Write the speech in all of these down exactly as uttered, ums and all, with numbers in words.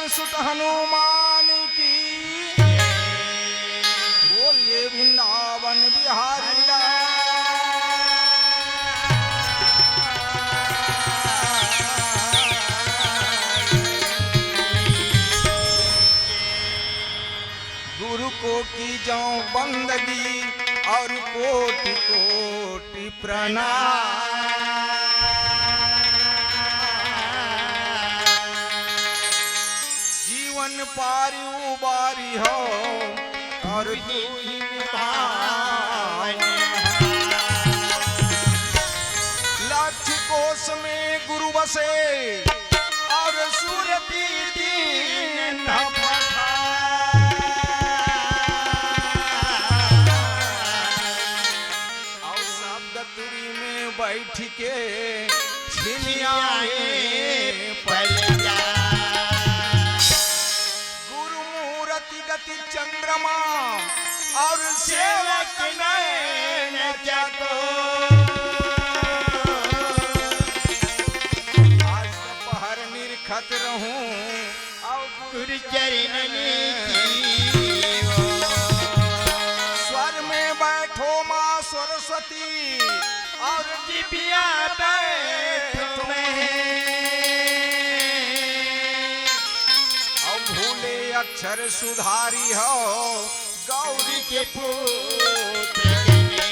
सुत हनुमान की। बोलिए वृंदावन बिहारी लाल। गुरु को कीजो बंदगी और कोटि कोटि प्रणाम। जीवन पारी उबारी हो और दीन भावन। लक्ष कोश में गुरु बसे और सुरती दीन न पठार। और शब्द तुरी में बैठ के छिनियाए पल जा। गुरु मूरति गति चंद्रमा और सेवक नैन चको। आज दोपहर निरखत रहूं और गुरु चरणन की ओर। स्वर में बैठो माँ सरस्वती और जिभिया बैठो मैं। और भूले अक्षर सुधारी हो गौरी के पुत्र जने।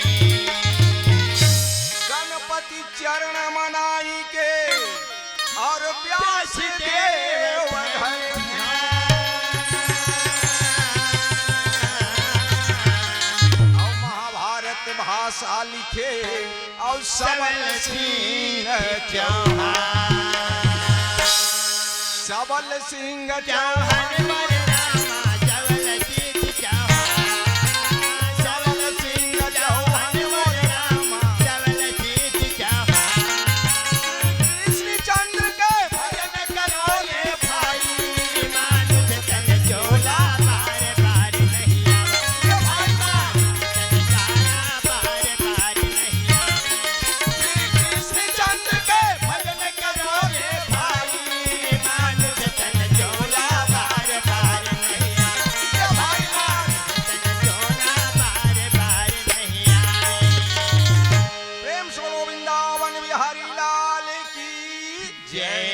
गणपति चरण मनाई के और व्यास देव धर ध्यान। और महाभारत भाषा लिखे और सबल सिंह चौहान। सबल सिंह चौहान। कृष्णचंद्र के भजन करो रे भाई। कृष्णचंद्र के भजन करो रे भाई। प्रेम से बोलो वृंदावन बिहारी लाल की जय।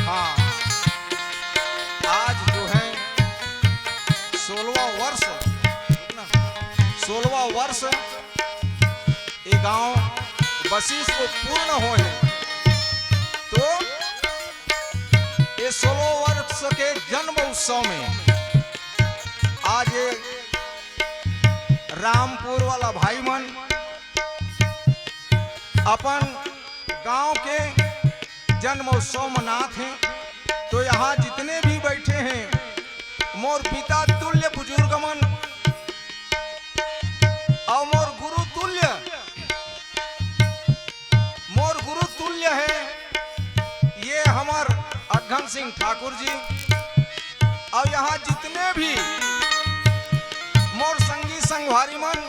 हाँ, आज जो है सोलहवाँ वर्ष, सोलहवाँ वर्ष ये गांव बसीस को पूर्ण होय हे, तो ये सोलह वर्ष के जन्म उत्सव में आज ये रामपुर वाला भाई मन अपन गांव के जन्म उत्सव मनात हे। तो यहाँ जितने भी बैठे हैं, मोर पिता तुल्य बुजुर्ग मन और मोर गुरु तुल्य, मोर गुरु तुल्य है ये हमर अघन सिंह ठाकुर जी। और यहाँ जितने भी मोर संगी संगवारी मन,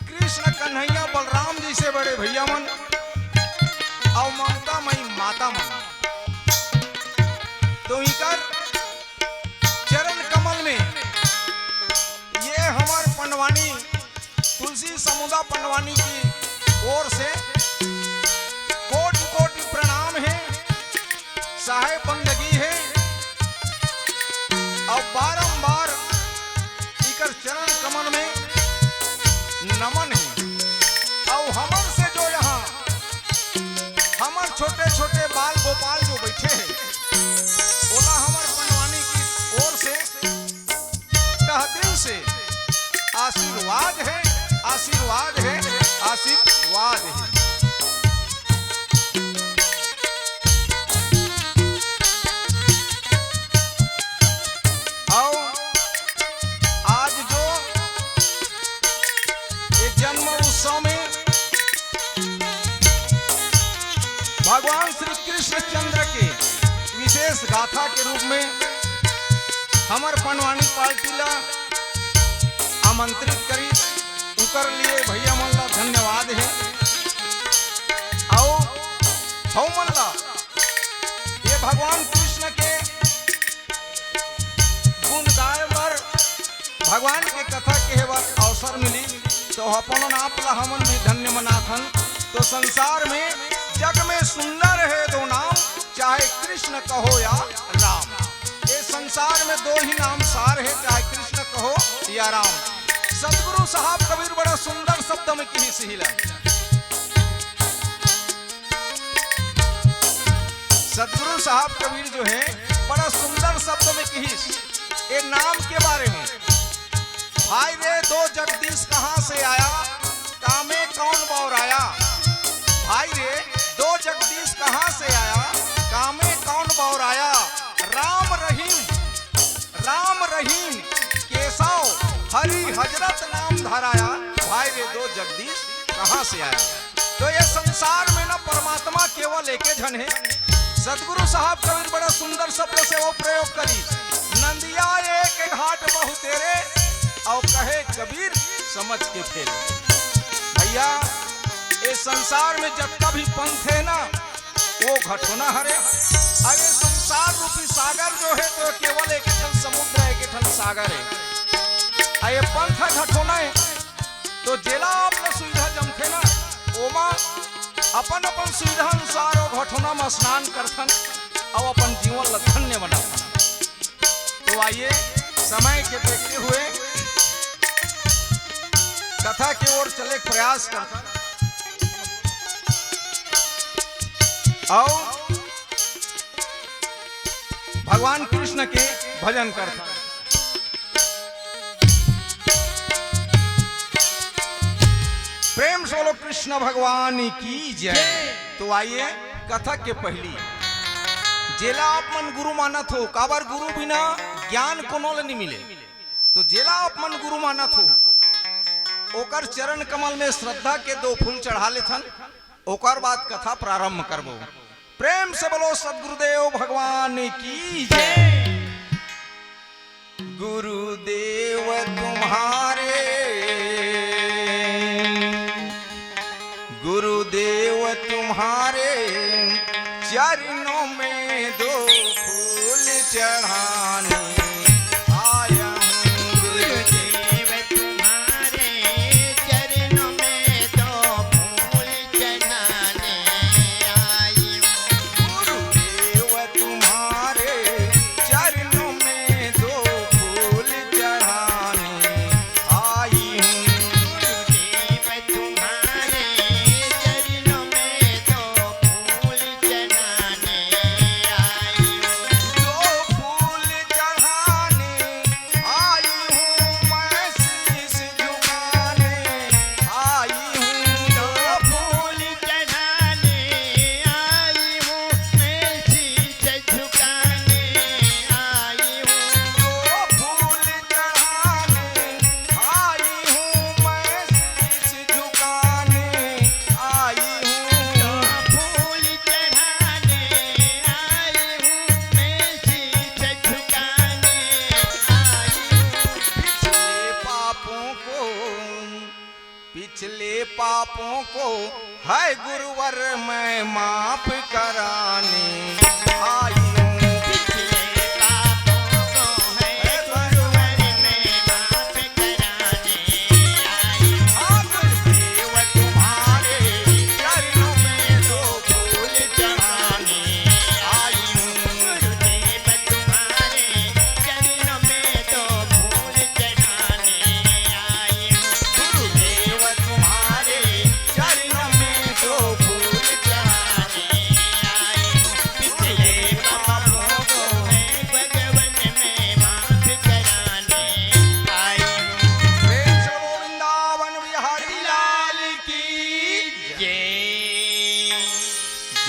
कृष्ण कन्हैया बलराम जैसे बड़े भैया मन और ममता मई माता मन, तो इकर चरण कमल में ये हमर पंडवानी तुलसी समुदा पंडवानी की ओर से कोटि कोटि प्रणाम हे, साहेब बंदगी हे और बारंबार इकर चरण कमल में नमन हे। और हमन से जो यहाँ हमर छोटे छोटे बाल गोपाल जो बैठे हे, ओला हमर पंडवानी की ओर से तह दिल से आशीर्वाद हे, आशीर्वाद हे, आशीर्वाद हे। और आज जो ये जन्म उत्सव में भगवान श्री कृष्णचंद्र के विशेष गाथा के रूप में हमर पंडवानी पार्टी ला आमंत्रित करिस। उकर लिए भैया मन ला धन्यवाद हे। अउ हमन ला ये भगवान कृष्ण के गुण गाए बर, भगवान के कथा कहे बर अवसर मिली, तो अपन आप ला हमन भी धन्य मनाथन। तो संसार में, जग में सुंदर हे दो नाम, चाहे कृष्ण कहो या राम। ये संसार में दो ही नाम सार हे, चाहे कृष्ण कहो या राम। सतगुरु साहब कबीर बड़ा सुंदर शब्द में किहिस ही ला। सतगुरु साहब कबीर जो हे, बड़ा सुंदर शब्द में किहिस ये नाम के बारे में। भाई रे दो जगदीश कहाँ से आया, कामे कौन बौराया। भाई रे दो जगदीश कहाँ से आया, कामे कौन बौराया। राम रहीम, राम रहीम, केशव, हरि हजरत नाम धराया। भाई रे दो जगदीश कहाँ से आया। तो ये संसार में ना परमात्मा केवल एके झन हे। सतगुरु साहब कबीर बड़ा सुंदर शब्द से वो प्रयोग करी, नंदिया एक घाट बहुतेरे, अउ कहे कबीर समझ के फेरे। भैया, ये संसार में जतका भी पंथ हे ना, वो घटोना हरे। अउ ये संसार रूपी सागर जो हे, तो केवल एक ठन समुद्र हे, एक ठन सागर हे। अउ ये पंथ घटोना हे, तो जेला आप ला सुविधा जमथे ना, ओमा अपन अपन सुविधा अनुसार वो घटोना में स्नान करथन अउ अपन जीवन ला धन्य बनाथन। तो आइए, समय के देखते हुए कथा के ओर चले के प्रयास करथन अउ भगवान कृष्ण के भजन करथन। प्रेम से बोलो कृष्ण भगवान की जय। जय। तो आइए, कथा के पहली, जेला आप मन गुरु मानत हो, काबर गुरु बिना ज्ञान कोनो ल नइ मिले। तो जेला आप मन गुरु मानत हो, ओकर चरण कमल में श्रद्धा के दो फूल चढ़ा लेथन, ओकर बाद कथा प्रारंभ करबो। प्रेम से बोलो सदगुरुदेव भगवान की जय। गुरुदेव तुम्हारे, गुरुदेव तुम्हारे चरणों में दो फूल चढ़ाने आया हूँ। गुरुदेव तुम्हारे चरणों में दो फूल चढ़ाने आई हूँ। गुरुदेव तुम्हारे चरणों में दो फूल चढ़ाने आई हूँ। गुरुदेव तुम्हारे चरणों में दो फूल चढ़ाने आई हूँ। दो फूल चढ़ाने आई हूँ, मैं शीश झुकाने आई हूँ। दो फूल चढ़ाने आई हूँ, मैं शीश झुकाने आई हूँ। दो फूल चढ़ाने आई हूँ, मैं शीश झुकाने आई हूँ। दो फूल चढ़ाने आई हूँ, मैं शीश झुकाने आई हूँ। पिछले पापों को, पिछले पापों को है गुरुवर मैं माफ कराने आई हूँ। पिछले पापों को है गुरुवर मैं माफ कराने आई हूँ। गुरुदेव तुम्हारे चरणों में दो फूल चढ़ाने आई हूँ। गुरुदेव तुम्हारे चरणों में दो फूल चढ़ाने आई हूँ। गुरुदेव तुम्हारे चरणों में दो फूल चढ़ाने आई हूँ। पिछले पापों को है भगवन मैं माफ कराने आई हूँ। प्रेम से बोलो वृंदावन बिहारी लाल की जय।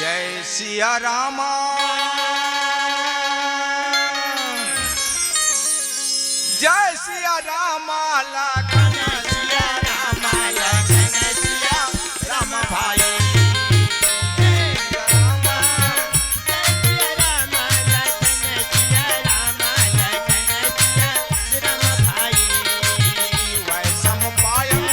जय सिया रामा, जय सिया रामा, लखन सिया रामा, लखन सिया राम भाई। जय सिया रामा, जय सिया रामा, लखन सिया राम, लखन सिया राम भाई। वैषम पायन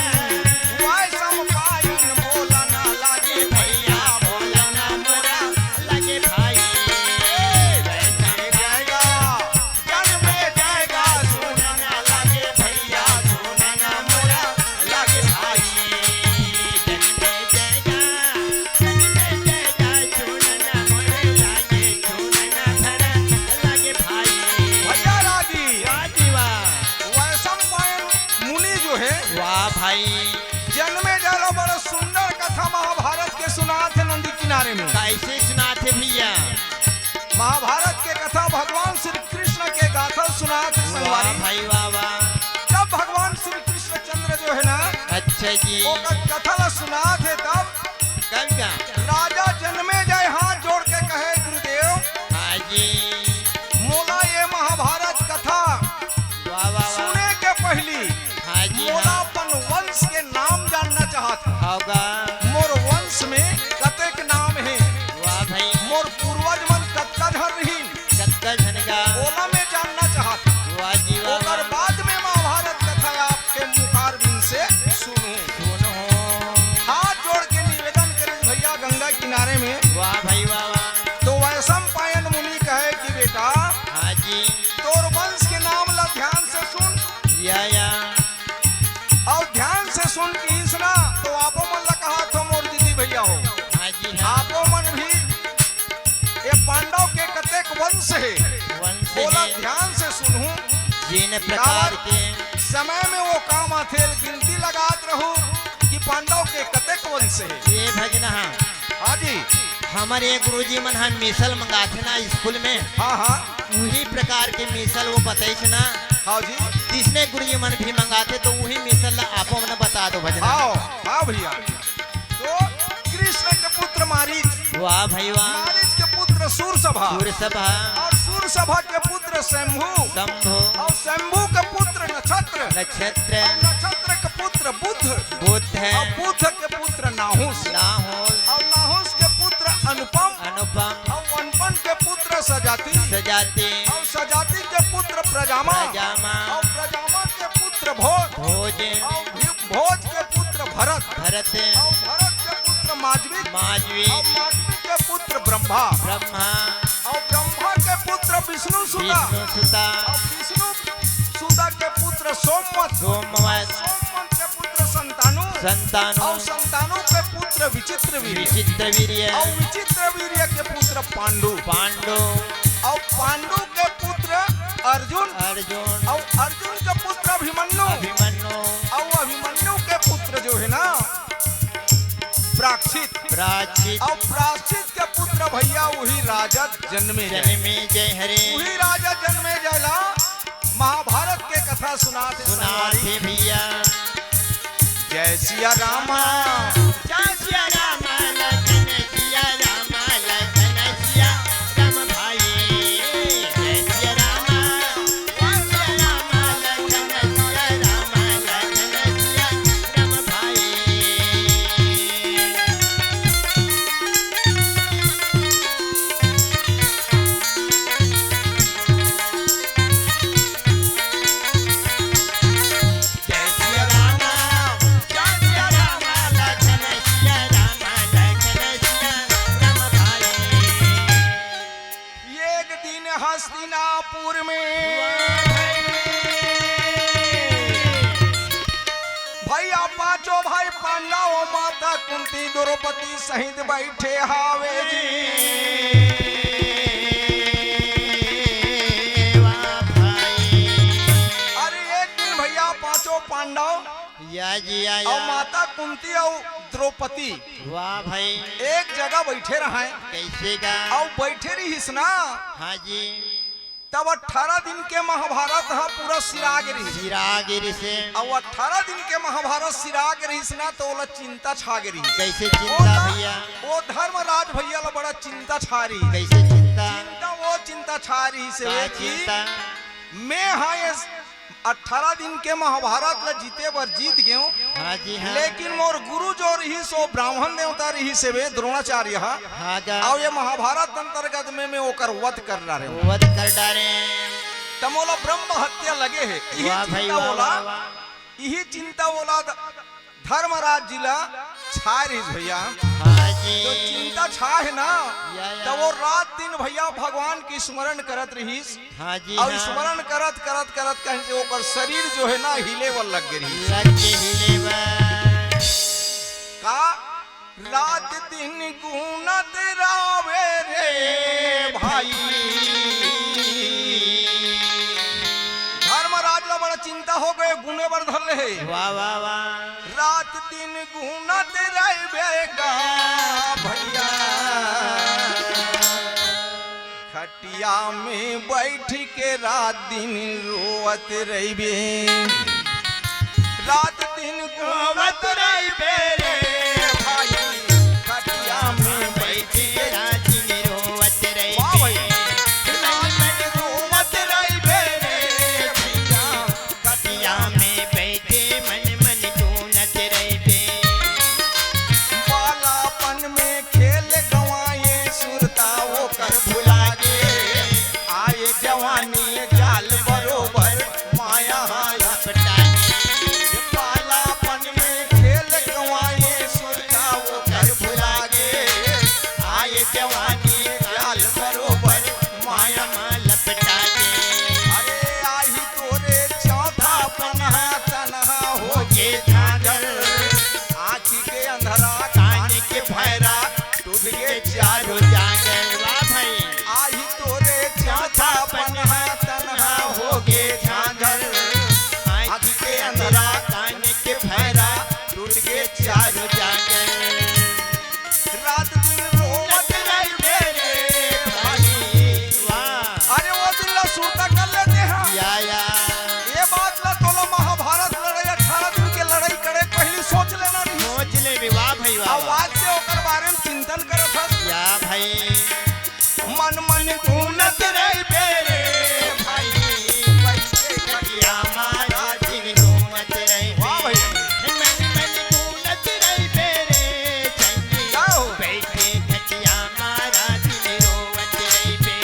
वाह भाई। जनमे जय ला बड़ा सुंदर कथा महाभारत के सुनात हे नदी किनारे में। कैसे सुनात हे भैया? महाभारत के कथा भगवान श्री कृष्ण के गाथा सुनात हे वाह संगवारी। भाई वाह वाह। जब भगवान श्री कृष्णचंद्र जो है ना, अच्छा जी। ओकर कथा ला सुनात हे तब कब का? राजा जनमे जय हाथ जोड़ के कहे, गुरुदेव, हाँ जी। मोला ये महाभारत कथा वाह वाह वाह। सुने के पहली हाँ जी मोला हाँ। अपन वंश के नाम जानना चाहत हूँ। होगा। मोर वंश में कतेक नाम हे? वाह भाई। मोर पूर्वज मन कतका झन रहिन? कतका झन का? ओला मैं जानना चाहत हूँ। वाह जी वाह ओकर वाह। बाद में महाभारत कथा आपके मुखारबिंद से सुनूं। सुनो। हाथ जोड़ के निवेदन करिस भैया गंगा किनारे में। वाह भाई वाह वाह। तो वैशंपायन मुनि कहे कि बेटा हाँ जी। तोर वंश के नाम ला ध्यान से सुन। या या। अउ ध्यान से सुन किहिस ना, तो आपो मन ला कहाथों मोर दीदी भैया हो। हाँ जी हाँ। आपो मन भी ये पांडव के कतेक वंश हे, वंश ओला हे। ध्यान से सुनहू। जेन प्रकार काबर के समय में वो काम आथे, गिनती लगात रहू कि पांडव के कतेक वंश हे। ये भजना हाँ। हाँ जी। हमर ये गुरुजी मन ह मिसल मंगाथे ना स्कूल में, हाँ हाँ। उही प्रकार के मिसल वो बताइस ना। हाँ जी। जिसने गुरुजी मन भी मंगाथे तो उही मिसल ला आपो मन बता दो भजना। हाँ हाँ भैया। तो कृष्ण के पुत्र मारीच, वाह भाई वाह। मारीच के पुत्र सूरसभा, सूरसभा। और सूरसभा के पुत्र शंभु, शंभु। और शंभु के पुत्र नक्षत्र, नक्षत्र। और नक्षत्र के पुत्र बुध, बुध। और बुध के पुत्र नाहुस, नाहुस। और नाहुस के पुत्र अनुपम, अनुपम। और अनुपम के पुत्र सजाति, सजाति। और सजाति के पुत्र प्रजामा, प्रजामा। और प्रजामा के पुत्र भोज, भोज। और भी भोज के पुत्र भरत, भरत। और भरत के पुत्र माजवी, माजवी। और माजवी के पुत्र ब्रह्मा, ब्रह्मा। और ब्रह्मा के पुत्र विष्णु सुता, विष्णु सुता। और विष्णु सुता के पुत्र सोमवत, सोमवत। सोमवत के पुत्र संतानु, संतानु। और संतानु के पुत्र विचित्र वीर्य, विचित्र वीर्य। और विचित्र वीर्य के पुत्र पांडु, पांडु। और पांडु के पुत्र अर्जुन, अर्जुन। और अर्जुन के पुत्र अभिमन्यु, अभिमन्यु। और अभिमन्यु के पुत्र जो है ना पराक्षित, पराक्षित। और पराक्षित के पुत्र भैया वही राजा जनमे जय। जनमे जय हरे। वही राजा जनमे जय ला महाभारत के कथा सुनाथे सुनाथे संगवारी। भैया। जय सिया रामा। जय सिया रामा लखन सिया रामा लखन सिया राम भाई। जय सिया रामा। जय सिया रामा लखन सिया रामा लखन सिया राम भाई। जय सिया रामा, जय सिया रामा, लखन सिया रामा, लखन सिया राम भाई। एक दिन हस्तिनापुर में भैया पांचों भाई पांडव, माता कुंती द्रौपदी सहित बैठे हावे जी। वाह भाई। अरे एक दिन भैया पांचों पांडव या जी, या, और या। माता कुंती और द्रौपदी वाह भाई। एक जगह बैठे रहे। कैसे गा? और बैठे रहिस ना। हाँ जी। तब अठारह दिन के महाभारत ह पूरा सिरा गे रहिस। सिरा गे रहिस। अब अठारह दिन के महाभारत सिरा गे रहिस ना, तो ओला चिंता छा गे रहिस। कैसे चिंता ओ ध-, भैया? ओ धर्मराज भैया ला बड़ा चिंता छा रहिस। कैसे चिंता? चिंता, वो चिंता छा रहिस का हे कि चिंता? मैं हा ये अठारह दिन के महाभारत ला जीते बर जीत गेंव। हाँ जी, हाँ। लेकिन मोर गुरु जो रहिस, वो ब्राह्मण देवता रहिस हे, वे द्रोणाचार्य हा। हाँ गा। अउ ये महाभारत अंतर्गत में मैं ओकर वध कर डारे हूँ। वध कर डारे। त मोला ब्रह्म हत्या लगे हे। इही वाह भाई, चिंता वाह, ओला, वाह, वाह। इही चिंता ओला ध-, धर्मराज जी ला छाय रहिस भैया। हाँ जी। तो चिंता छाय हे ना, या, या। त वो रात दिन भैया भगवान के स्मरण करत रहिस। हाँ जी, अउ हाँ। स्मरण करत, करत, करत कहीं से ओकर शरीर जो हे ना, हिले बर लग गे रहिस। लग गे हिले बर। का रात दिन गुनत रावे रे भाई। धर्मराज ला बड़ा चिंता हो गे, गुने धर ले हे। वाह, वाह, वाह। रात दिन गुनत रहिबे गा भैया, खटिया में बैठ के रात दिन रोवत रहिबे। रात दिन गुनत रहिबे रे भाई, खटिया में बैठ के रात दिन रोवत रहिबे। वाह भाई। रात दिन रोवत रहिबे रे भैया, खटिया में बैठे मन मन गुनत रहिबे। बालापन में खेल गंवाए, सुरता ओकर भुला गे। आए जवानी जाल बरोबर, माया लपटा गे। बालापन में खेल गंवाए, सुरता ओकर भुला गे। आए जवानी जाल बरोबर, माया लपटा गे। अरे आही तोरे चौथापन ह, तनहा होगे झांझर। आँखी के अंधरा, कान के भैरा, टूट गे चारों जांगर। वाह भाई। आही तोरे चौथापन ह, तनहा होगे झांझर। आँखी के अंधरा, कान के भैरा, टूट गे चारों जांगर। रात दिन रोवत रहिबे रे भाई। वाह। अरे वो दिन ला सुरता कर लेते हैं। या, या। ये बात ला तोला महाभारत लड़ाई, अठारह दिन के लड़ाई करे पहली सोच लेना रही। सोच ले भी, वाह भाई, वाह, वाह। आज से ओकर बारे में चिंतन करत हस। या भाई। मन मन गुनत रहिबे रे भाई, बैठे खटिया मारा दिन गुनत रहिबे। वाह भैया। मन मन गुनत रहिबे रे संगी, क्या हो? बैठे खटिया मारा दिन रोवत रहिबे।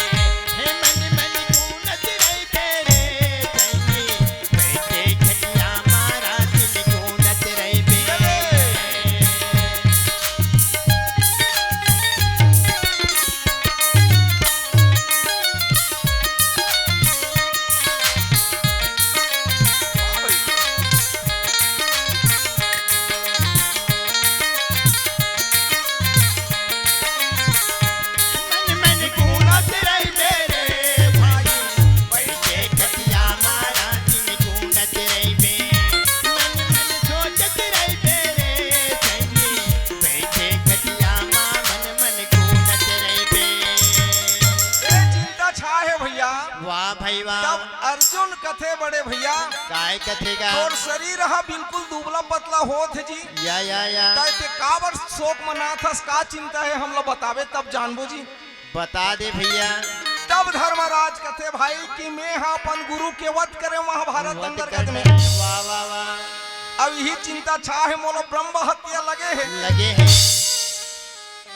मन मन गुनत रहिबे रे संगी, बैठे खटिया मारा दिन गुनत रहिबे। मन मन गुनत रहिबे रे भाई, बैठे खटिया मारा दिन गुनत रहिबे। मन मन सोचत रहिबे रे संगी, बैठे खटिया मा मन मन गुनत रहिबे। ए चिंता छा हे भैया। वाह भाई वाह। तब अर्जुन कथे बड़े भैया, काय कथे गा? तोर शरीर ह बिल्कुल दुबला पतला होत हे जी। या, या, या। तै ते काबर शोक मनाथस, का चिंता हे, हमला बताबे तब जानबो जी। बता दे भैया। तब धर्मराज कथे भाई कि मैं ह अपन गुरु के वध करे महाभारत वध अंतर्गत कर में। दे। वाह, वाह, वाह। अब यही चिंता छा हे, मोला ब्रह्म हत्या लगे हे। लगे हे।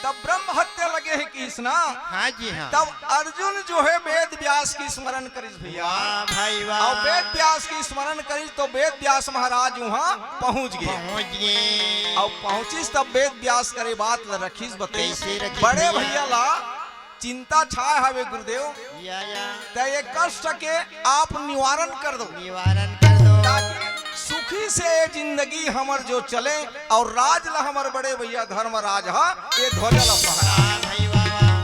तब ब्रह्म हत्या लगे हे किस ना। हाँ जी हाँ। तब अर्जुन जो हे वेद व्यास के स्मरण करिस भैया। वाह भाई वाह। अउ वेद व्यास के स्मरण करिस तो वेद व्यास महाराज उहाँ पहुँच गे। पहुँच गे। अउ पहुँचिस तब वेद व्यास करे बात ल रखिस, बतइस। कैसे रखिस बड़े भैया? भैया ला चिंता छाय हवे गुरुदेव। या, या। त ये कष्ट के आप निवारण कर दो। निवारण कर दो। ताकि सुखी से ये जिंदगी हमर जो चले अउ राज ला हमर बड़े भैया धर्मराज ह ये ध्वजा ला फहरा। वाह भाई वाह, वाह।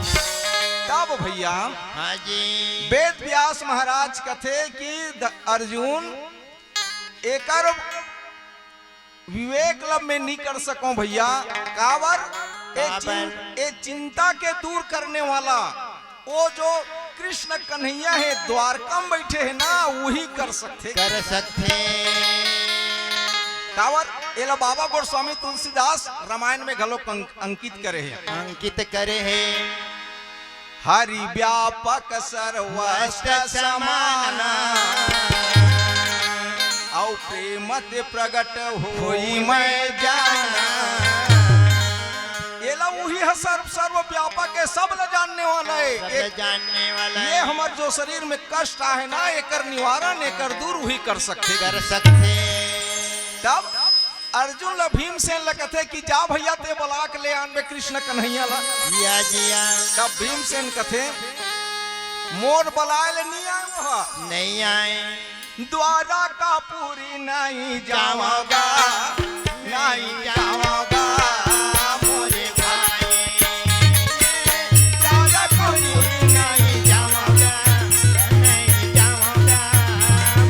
तब भैया हाँ जी। वेद व्यास महाराज कथे कि द-, अर्जुन एकर विवेक ला मैं नी कर सकूं भैया। काबर? ए काबर? चिं-, ए चिंता के दूर करने वाला वो जो कृष्ण कन्हैया हे, द्वारका में बैठे हे ना, वही कर सकथे। कर सकथे। काबर? एला बाबा गोस्वामी तुलसीदास रामायण में घलो अंक-, अंकित करे हे। अंकित करे हे। हरि व्यापक सर्वत्र समाना, अउ प्रेम ते प्रगट होई मैं जाना। एला उही ह सर्व, सर्व व्यापक हे, सब ल जानने वाला हे। सब ल एक जानने वाला ये हे। हमर जो शरीर में कष्ट आहे ना, एकर निवारण, एकर दूर उही कर सकथे। कर सकथे। तब अर्जुन ल भीमसेन ल कथे कि जा भैया, ते बला के ले आनबे कृष्ण कन्हैया ल। जिया, जिया। तब भीमसेन कथे, मोर बलाय ले नी आय वो ह। नहीं आय। द्वारकापुरी नहीं जावंव गा, नहीं जावंव गा, मोरे भाई। द्वारकापुरी नहीं जावंव गा, नहीं जावंव गा,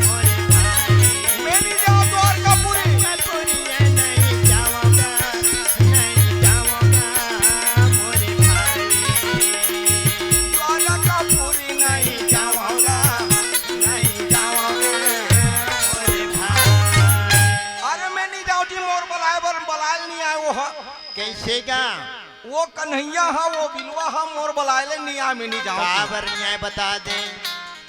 मोरे भाई। मैं नहीं जावंव तो ओह, कइसे गा? वो कन्हैया हा, वो बिलवा हा, मोर बलाय ले नियाय में नी जांव। काबर नियाय बता दे।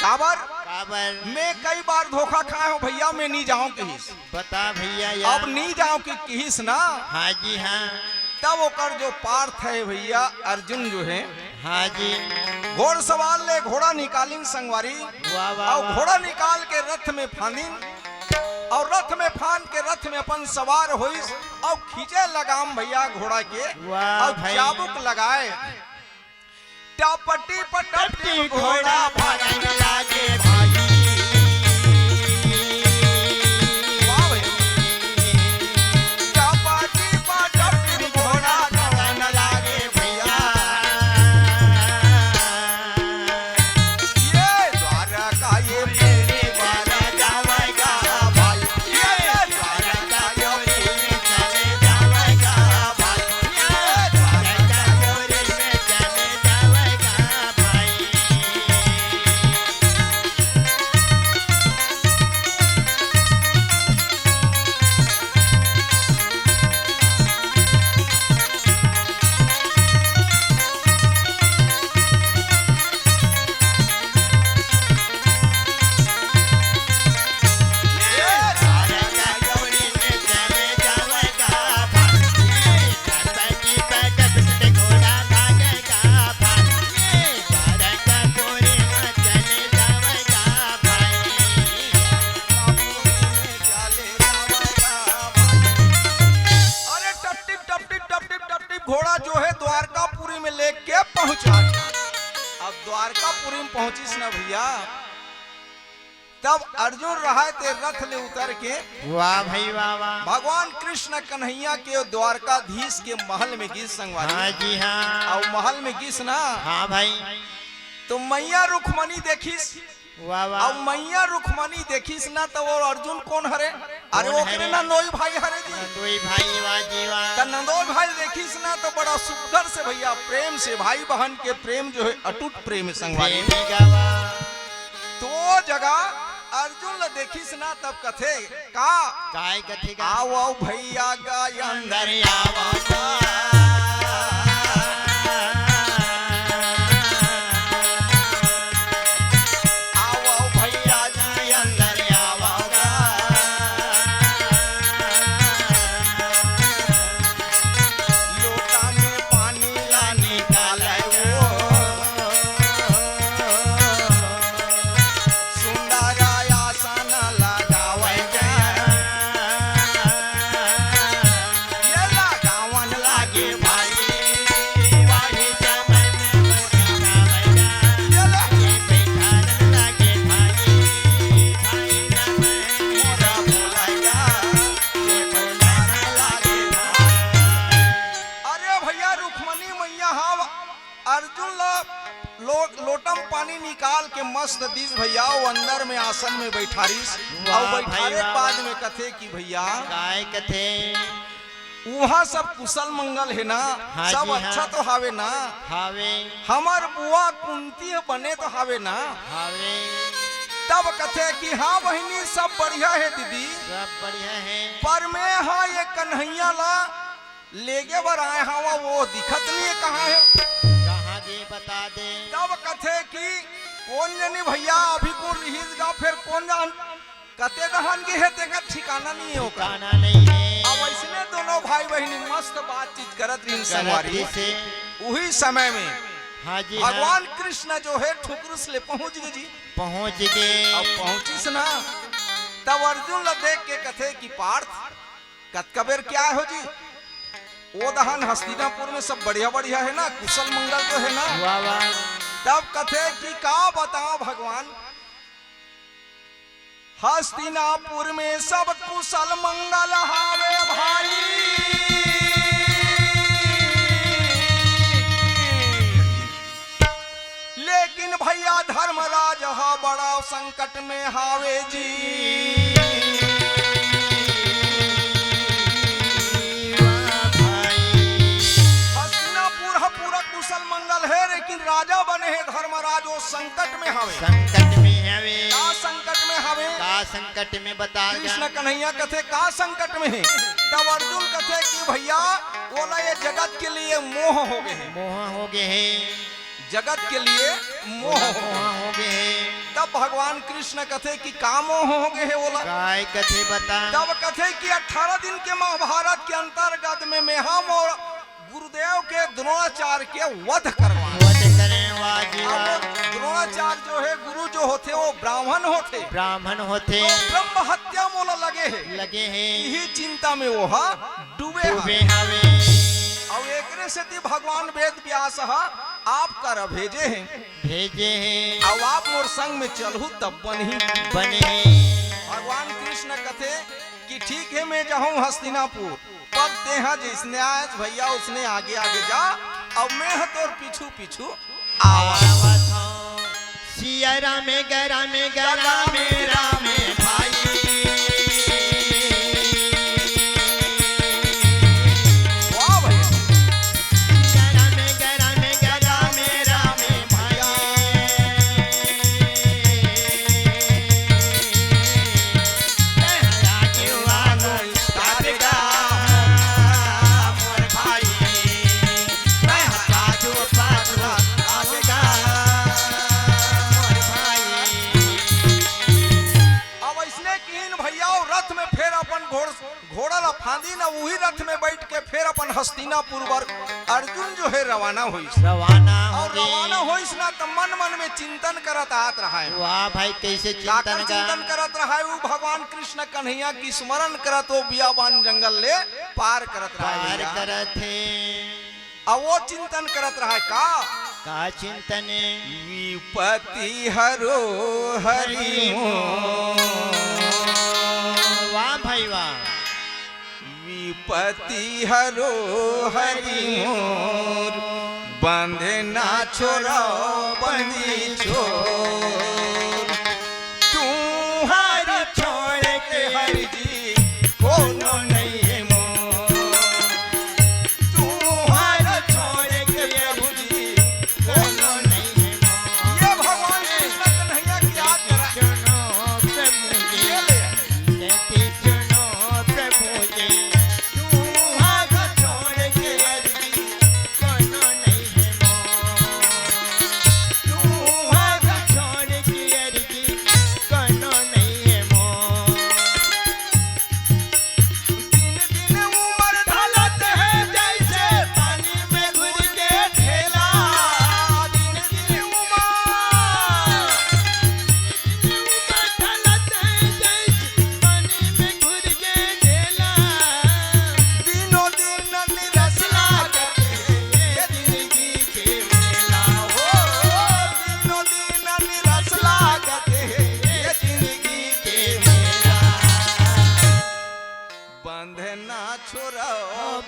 काबर? काबर? मैं कई बार धोखा खाय हंव भइया, मैं नी जांव किहिस। बता भइया यार। अब नी जांव कि किहिस ना। हाँ जी हाँ। तब ओकर जो पार्थ हे भइया, अर्जुन जो हे, हाँ जी। घोड़सवार ले घोड़ा निकालिन संगवारी। वाह, वाह, अउ वाह। घोड़ा निकाल के रथ में फांदिन, अउ रथ में फांद के रथ में अपन सवार होइस, अउ खींचे लगाम भइया घोड़ा के, वाह अउ भाई। चाबुक लगाय, टप टिप टप टिप घोड़ा भागन लागे भाई। वाह भाई। टप टिप टप टिप घोड़ा भागन लागे भइया। ये द्वारका ये मेरे द्वारा जावेगा भाई। ये अरे टप टिप, टप टिप, टप टिप, टप टिप घोड़ा जो हे द्वारकापुरी में लेके पहुंचा। अब द्वारकापुरी में पहुंचिस ना भइया, तब अर्जुन रहय ते रथ ले उतर के वाह भाई वाह, वाह। भगवान कृष्ण कन्हैया के द्वारकाधीश के महल में गिस संगवारी। हाँ जी हाँ। अउ महल में गिस ना। हाँ भाई। तो मइया रुक्मणी देखिस। वाह, वाह। अउ मइया रुक्मणी देखिस ना, त वो अर्जुन कोन हरे? अरे, कोन ओकरे हरे? नंदोई भाई हरे जी। नंदोई भाई, वाह जी, वाह। त नंदोई भाई देखिस ना, त बड़ा सुघर से भइया, प्रेम से, भाई बहन के प्रेम जो हे, अटूट प्रेम हे संगवारी। प्रेम हे गा, वाह। तो वो जगह अर्जुन ल देखिस ना, तब कथे, का? काय कथे का? आवव भइया गा अंदर आवव गा। आवव भइया जी अंदर आवव गा। लोटा में पानी ला निकालव वो। सुंदर आसन लगावय गा। ये लगावन लागे भाई, वही जमन मोरी गावय गा। ये ला- ये बैठारन लागे भाई, भाई जमन मोरा बोलय गा। ये बैठारन लागे भाई। अरे भइया, रुक्मणी मइया हा अर्जुन ला लो-, लोटा म पानी निकाल के मस्त दिस भइया, वो अंदर में आसन में बइठारिस। वाह अउ बइठारे भाई के वाह। बाद में कथे कि भइया, काय कथे? उहाँ सब कुसल मंगल हे ना, हाँ सब जी, अच्छा हाँ। तो हावे ना, हावे। हमर बुआ कुंती ह बने तो हावे ना। हावे। तब कथे कि हाँ बहिनी, सब बढ़िया हे दीदी, सब बढ़िया हे। पर मैं हा ये कन्हैया ला लेगे बर आय हंव, वो दिखत नइ हे, कहाँ हे? कहाँ गे, बता दे। तब कथे कि कोन जनी भइया, अभी कोन रिहिस गा, फेर कोन जान कते डहन गे हे, तेकर ठिकाना नइ हे ओकर। ठिकाना नइ हे। अब अइसने दोनों भाई बहिनी मस्त बातचीत करत रिहिन करत संगवारी। रिहिसे। उही समय में हाँ जी, हाँ। भगवान कृष्ण जो हे ठुकरुस ले पहुँच गे जी। पहुँच गे। अब पहुँचिस ना, तब अर्जुन ला देख के कथे कि पार्थ, कतका बेर के आय हो जी? ओ दहन हस्तिनापुर में सब बढ़िया बढ़िया हे ना, कुसल मंगल तो हे ना? वाह, वाह। तब कथे कि का बताओ भगवान, हस्तिनापुर में सब कुसल मंगल हावे भाई। लेकिन भइया धर्मराज ह बड़ा संकट में हावे जी। वाह भाई। हस्तिनापुर ह पूरा कुशल मंगल हे, लेकिन राजा बने हे धर्मराज, वो संकट में हावे। संकट में हावे। का संकट में हावे? का संकट में बता जा। कृष्ण कन्हैया कथे का संकट में हे? तब अर्जुन कथे कि भैया, ओला ये जगत के लिए मोह हो गए हे। मोह हो गए हे। जगत के लिए मोह ओला हो गए। मोह हो गए हे। तब भगवान कृष्ण कथे कि का मोह हो गए हे ओला? काय कथे बता? तब कथे कि अठारह दिन के महाभारत के अंतर्गत में मेहा मोर गुरुदेव के द्रोणाचार्य के वध करवाना। वध करे, वाह जी वाह। अब द्रोणाचार्य जो हे, गुरु जो होथे, वो ब्राह्मण होथे। ब्राह्मण होथे। तो ब्रह्म हत्या मोला लगे हे। लगे हे। इही चिंता में वो हा डूबे डूबे हवे। हवे। अउ एकरे सेती भगवान वेद व्यास हा आप करा भेजे हे। भेजे हे। अउ आप मोर संग में चलहू तब बनही। बने हे। भगवान कृष्ण कथे कि ठीक हे, मैं जाहूं हस्तिनापुर। पर तेहा जइसने आयस भैया, उसने आगे आगे जा, अउ मैं ह तोर पीछू पीछू आवत हंव। सिया रामे गा रामे गा रामे रामे भाई। वाह भैया। सिया रामे गा रामे गा रामे रामे भाई। अब अइसने किहिन भैया, अउ रथ में फेर अपन घोड़, घोड़ा ला फांदिन, उही रथ में बइठ के फेर अपन हस्तिनापुर बर अर्जुन जो हे रवाना होइस। रवाना अउ होगे। रवाना होइस ना, त मन मन में चिंतन करत आत रहय। वाह भाई, कइसे काकर चिंतन गा? चिंतन करत रहय? उ भगवान कृष्ण कन्हैया के स्मरण करत ओ बियाबान जंगल ले पार करत रहय पार भैया। करत हे। अउ ओ चिंतन करत रहय का? का चिंतन? विपति हरो हरि मोर। वाह भाई वाह। विपति हरो हरि मोर, बंधना छोड़ो बंदी छोर। तुम्हार छोड़ के हरि जी कोनो नइ हे मोर। तुम्हार छोड़ के प्रभु जी कोनो नइ हे मोर। ये भगवान कृष्ण कन्हैया की याद करा। सुनो प्रभु जी। ये ले। सुनो प्रभु जी। तुम्हार छोड़ के हरि जी कोनो नइ हे मोर। तुम्हार छोड़ के हरि जी कोनो नइ हे मोर। दिन दिन उमर ढलत हे जइसे पानी में घुर के ढेला। दिन दिन उमर, दिन दिन उमर ढलत हे जइसे पानी में घुर के ढेला। दिनों दिन निरस लागत हे ये जिंदगी के मेला हो। दिनों दिन निरस लागत हे ये जिंदगी के मेला। बंधना छोड़ो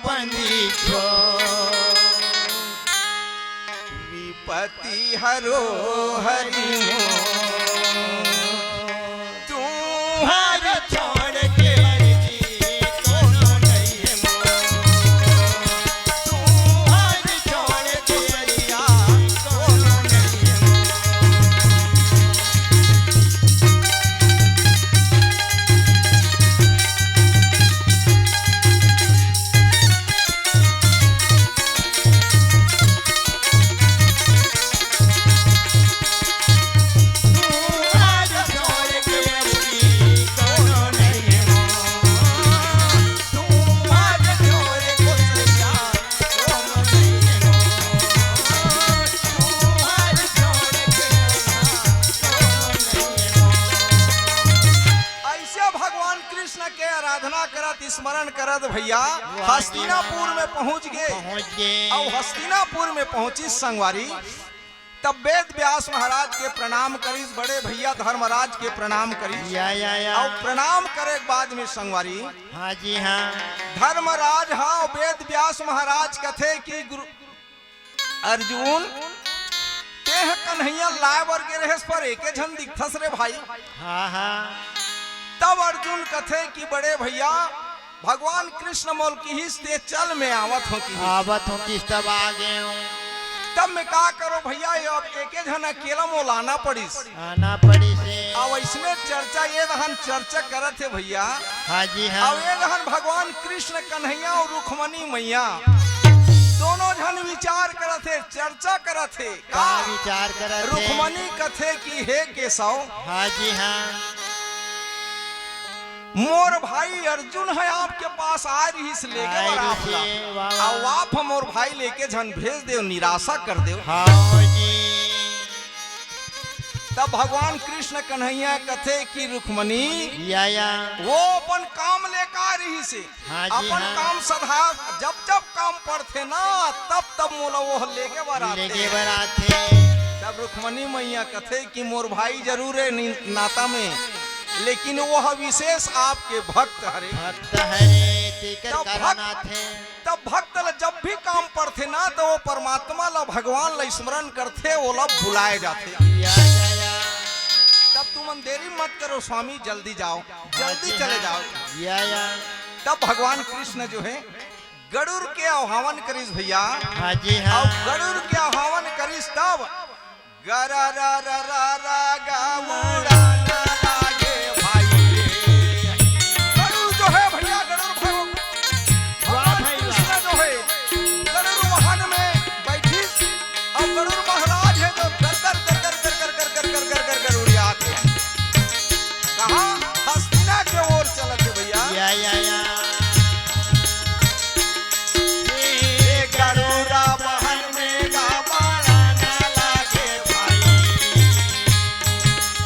बंदी छोर। विपति हरो हरि मोर। तुम्हार छोड़ के हरि जी कोनो नइ हे मोर। तुम्हार छोड़ के हरि जी कोनो नइ हे मोर। अइसे भगवान कृष्ण के आराधना करत, स्मरण करत भैया वाह जी। हस्तिनापुर में पहुंच गे। पहुंच गे। अउ हस्तिनापुर में पहुंचिस संगवारी, तब वेद व्यास महाराज के प्रणाम करिस, बड़े भैया धर्मराज के प्रणाम करिस। या, या, या। अउ प्रणाम करे के बाद में संगवारी, हाँ जी, हाँ। धर्मराज हा वेद व्यास महाराज कथे कि गुरु अर्जुन, तेह कन्हैया लाए बर गे रहेस, पर एके झन दिखथस रे भाई। हाँ, हाँ। तब अर्जुन कथे कि बड़े भैया, भगवान कृष्ण मोल किहिस ते चल, मैं आवत हों किहिस। आवत हों किहिस तब आ गे हों। तब मैं का करों भैया, ये अब एके झन अकेला मोल आना पड़िस। आना पड़िस हे। अब अइसने चर्चा, ये दहन चर्चा करत हे भैया। हाँ जी, हाँ। अब ये दहन भगवान कृष्ण कृष्ण कन्हैया अउ रुक्मणी मैया दोनों झन विचार करत हे, चर्चा करत हे। का विचार करत हे? रुक्मणी कथे कि हे केशव, हाँ जी, हाँ। मोर भाई अर्जुन ह आपके पास आय रिहिस लेगे बर आप ला। वाह, वाह। अउ आप ह मोर भाई ल एके झन भेज देव, निराशा कर देव। हाँ जी। तब भगवान कृष्ण कन्हैया कथे कि रुक्मणी, या, या। वो अपन काम ले का रिहिस हे? हाँ जी, अपन हाँ। काम सधा, जब जब काम पड़थे ना, तब तब मोला वो लेगे बर आथे। लेगे बर आथे। तब रुक्मणी मैया कथे कि मोर भाई जरूर हे नि-, नाता में, लेकिन वो ह विशेष आपके भक्त हरे। भक्त हरे, तेकर तब कारण भक्त आथे। तब भक्त ल जब भी काम पड़थे ना, त वो परमात्मा ल, भगवान ल स्मरण करथे, ओला बुलाए जाथे। या, या, या। तब तुमन देरी मत करो स्वामी, जल्दी जाओ, जल्दी चले जाओ। या, या। तब भगवान कृष्ण जो हे गरुड़ के आह्वान करिस भैया। हाँ जी, हाँ। अउ गरुड़ के आह्वान करिस तब गरा रा रा रा रा गा उड़ाना लागे भाई रे। गरुड़ जो हे भैया, गरुड़ भगवान, वाह भगवान भाई, कृष्ण वाह। जो हे गरुड़ वाहन में बैठिस, अउ गरुड़ महाराज हे जो गरगर गरगर गरगर गरगर गरगर गरगर उड़ियात हे। कहाँ? हस्तिना के ओर चलत हे भैया। या, या, या। ए गरुड़ा बहन में गा बाड़ा ना लागे भाई।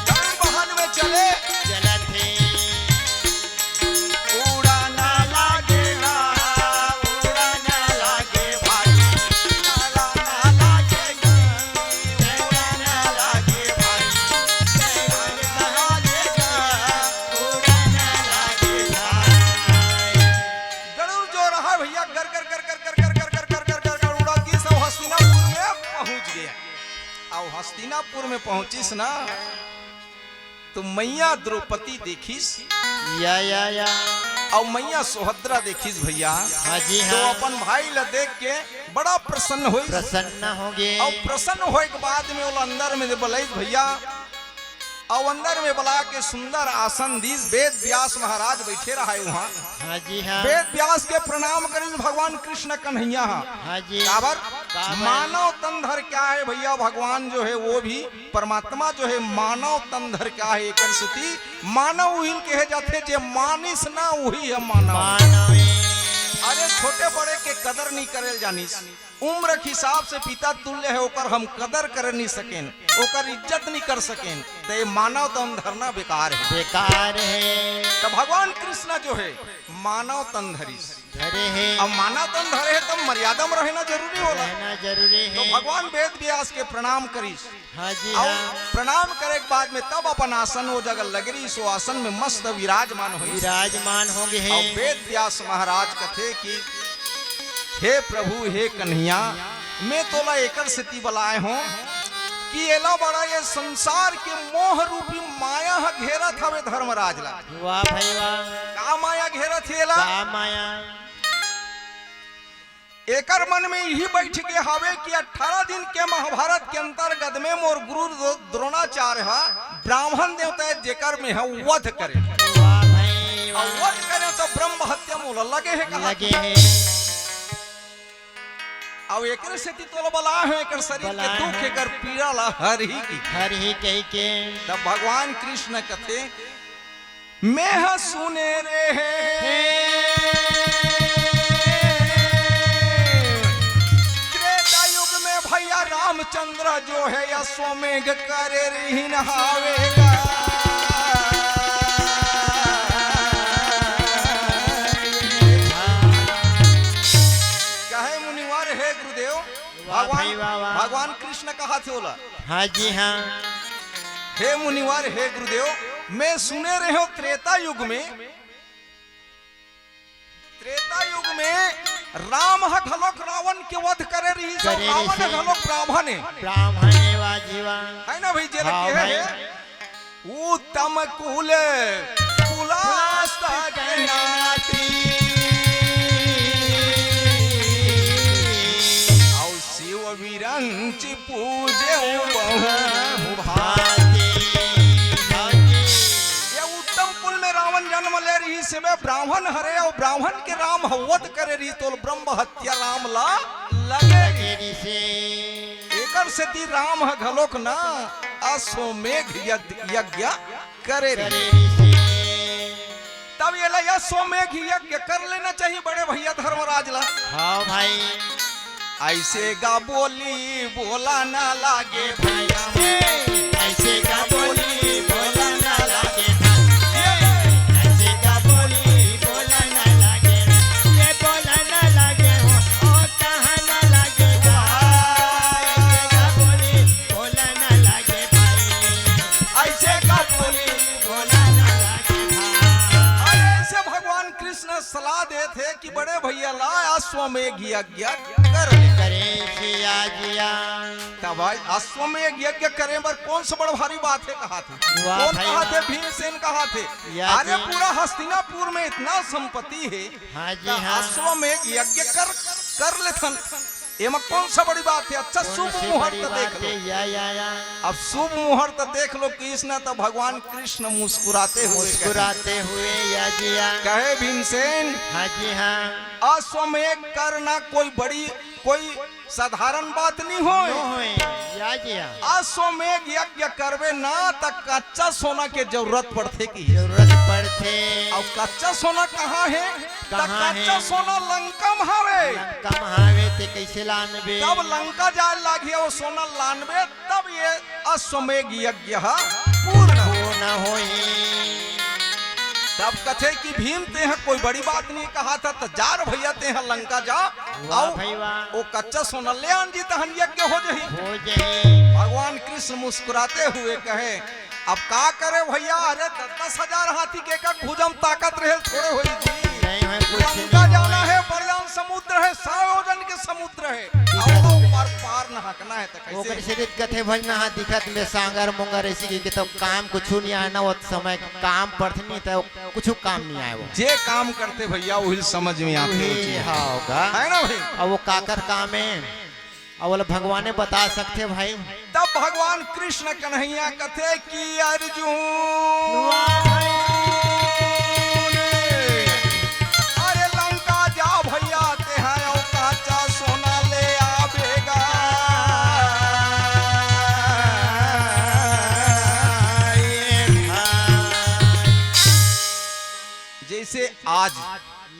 गरुड़ बहन में चले। चलत हे। उड़ाना लागे ना, उड़ाना लागे भाई। उड़ाना लागे ना, उड़ाना लागे भाई। उड़ाना लागे ना, उड़ाना लागे भाई। गरुड़ जो रहा भैया, गर, गर, गर, गर उड़ा के सब हस्तिनापुर में पहुंच गया। अउ हस्तिनापुर में पहुंचिस ना, तो मैया द्रौपदी देखिस। या, या, या। अउ मैया सुभद्रा देखिस भैया। हाँ जी, तो हाँ। अपन भाई ला देख के बड़ा प्रसन्न होइस। प्रसन्न हो गे। अउ प्रसन्न होए के बाद में ओला अंदर में बलाइस भैया। अउ अंदर में बला के सुंदर आसन दीस। वेद व्यास महाराज बैठे रहाय उहाँ। हाँ जी, हाँ। वेद व्यास के प्रणाम करिस भगवान कृष्ण कन्हैया हा। हाँ जी। काबर? काबर? मानव तन धर के आय भैया, भगवान जो हे वो भी परमात्मा जो हे मानव तन धर के आय। एकर सेती मानव उही ल कहे जाथे, जे मानिस ना उही ह मानव। मानव। अरे छोटे बड़े के कदर नइ करे ल जानिस, उम्र के हिसाब से पिता तुल्य हे, ओकर हम कदर करे नइ सकेन, ओकर इज्जत नइ कर सकेन, त ये मानव तन धरना बेकार हे। बेकार हे। त भगवान कृष्ण जो हे मानव तन धरिस। धरे हे। अब मानव तन धरे हे, तब मर्यादा में रहना जरूरी होला। रहना जरूरी हे। तो भगवान वेद व्यास के प्रणाम करिस। हाँ जी, अउ हाँ। प्रणाम करे के बाद में तब अपन आसन ओ जगह लगरी, सो आसन में मस्त विराजमान होइस। विराजमान हो गे हे। अउ वेद व्यास महाराज कथे कि हे प्रभु, हे कन्हैया, मैं तोला एकर सेती बलाए हों कि एला बड़ा ये संसार के मोह रूपी माया ह घेरत हवे धर्मराज ला। वाह भाई वाह। का माया घेरत हे एला? का माया? एकर मन में इही बइठ गे हावे कि अठारह दिन के महाभारत के अंतर्गत में मोर गुरु द्रो-, द्रोणाचार्य ह ब्राह्मण देवता हे, जेकर में ह वध करे। वाह भाई, अउ वाह। वध करे त ब्रह्म हत्या मोला लगे हे कहा। लगे हे। अउ एकरे सेती तोला बलाए हों, एकर शरीर के बलाए दुख, हों। एकर पीड़ा ला हरही की। हरही कहिके। तब भगवान कृष्ण कथे, मैं ह सुने रेहें। त्रेता युग में भैया रामचंद्र जो हे अश्वमेघ करे रिहिन हावे गा। कहे मुनिवर, हे गुरुदेव, वाह भगवान, भाई, वाह, वाह। भगवान कृष्ण कहाथे ओला। हाँ जी, हाँ। हे मुनिवर, हे गुरुदेव, मैं सुने रेहेंव त्रेता युग में, त्रेता युग में राम ह घलोक रावण के वध करे रिहिस, करे रावण ह रिहिस। घलोक ब्राह्मण हे। ब्राह्मण हे, वाह जी वाह। हे ना भाई, जे हाँ लगे भाई। हे। उत्तम कुल कुलास्तक नाती। अउ शिव विरंचि पूजे बहु भांति। ये उत्तम कुल में रावण जन्म ले रिहिस हे, ब्राह्मण ब्राह्मण हरे अउ ब्राह्मण के राम हवत करे रही, तो ब्रह्म हत्या राम ला लगे रही। एकर सेती राम ह घलोक ना अश्वमेघ यज्ञ, यज्ञ करे रही। तब ये ला अश्वमेघ यज्ञ कर लेना चाहिए बड़े भैया धर्मराज ला। हाँ भाई। ऐसे का बोली बोला ना लागे भैया, ऐसे का बोली बोला ना लागे, ऐसे का बोली बोला ना लागे, ये बोला ना लागे हो, ओ कहा ना लागे भाई, ऐसे का बोली बोला ना लागे भाई। ऐसे का बोली बोला ना लागे भाई। अरे ऐसे भगवान कृष्ण सलाह देथे कि बड़े भैया ला अश्वमेघ यज्ञ कर ले। करे सिया जिया। तब भाई अश्वमेघ यज्ञ करे बर कौन सा बड़ भारी बात हे कहाथे? वाह कौन भाई कहाथे? वाह। भीमसेन कहाथे। या अरे जी। पूरा हस्तिनापुर में इतना संपत्ति हे, हाँ जी, त हाँ। अश्वमेघ यज्ञ कर, कर लेथन। एमा कौन सा बड़ी बात हे? अच्छा, कौन शुभ सी मुहूर्त बड़ी देख बात लो। हे? या, या, या। अब शुभ मुहूर्त देख लो कृष्ण, तो भगवान कृष्ण मुस्कुराते हुए कहे, मुस्कुराते हुए या जिया। कहे भीमसेन, हाँ जी, हाँ। अश्वमेघ करना कोई बड़ी, कोई साधारण बात नहीं होय। नो होय, या जिया। अश्वमेघ यज्ञ करबे ना, त कच्चा सोना के जरूरत पड़थे की? जरूरत पड़थे। अउ कच्चा सोना कहाँ हे? त कहाँ कच्चा हे? सोना लंका म हावे। लंका म हावे, ते कैसे लानबे? तब लंका जाय लागही अउ सोना लानबे, तब ये अश्वमेघ यज्ञ ह पूर्ण। पूर्ण होही। तब कथे कि भीम, तेह कोई बड़ी बात नहीं कहाथा, त जा रे भैया, तेह लंका जा, वाह अउ भाई वाह। वो कच्चा सोना ले आन जी, तहन यज्ञ हो जही। हो जही। भगवान कृष्ण मुस्कुराते हुए कहे, अब का करे भैया, अरे दस दस हजार हाथी के का भुजा म ताकत रहे थोड़े होई जी। नहीं है, कुछ लंका नहीं जाना होई। है, बड़े जान समुद्र है, सौ योजन के समुद्र है, ठीक है। अब वो पार, पार नहकना है तो कैसे? ओकर से कथे भजना हा दिखत में सांगर मोंगर ऐसी की तो काम कुछ नहीं आना, वो समय काम पड़थे नहीं तो कुछ काम नहीं आए वो। जे काम करथे भैया, वही समझ में आथे, वही वही चीज। हाँ होगा। है ना भाई? अब वो काकर काम है, अब बोले भगवाने बता सकथे भाई। तब भगवान कृष्ण कन्हैया कथे कि अर्जुन, वाह भाई। अरे लंका जा भैया, तेहा अउ काचा सोना ले आबेगा। जैसे आज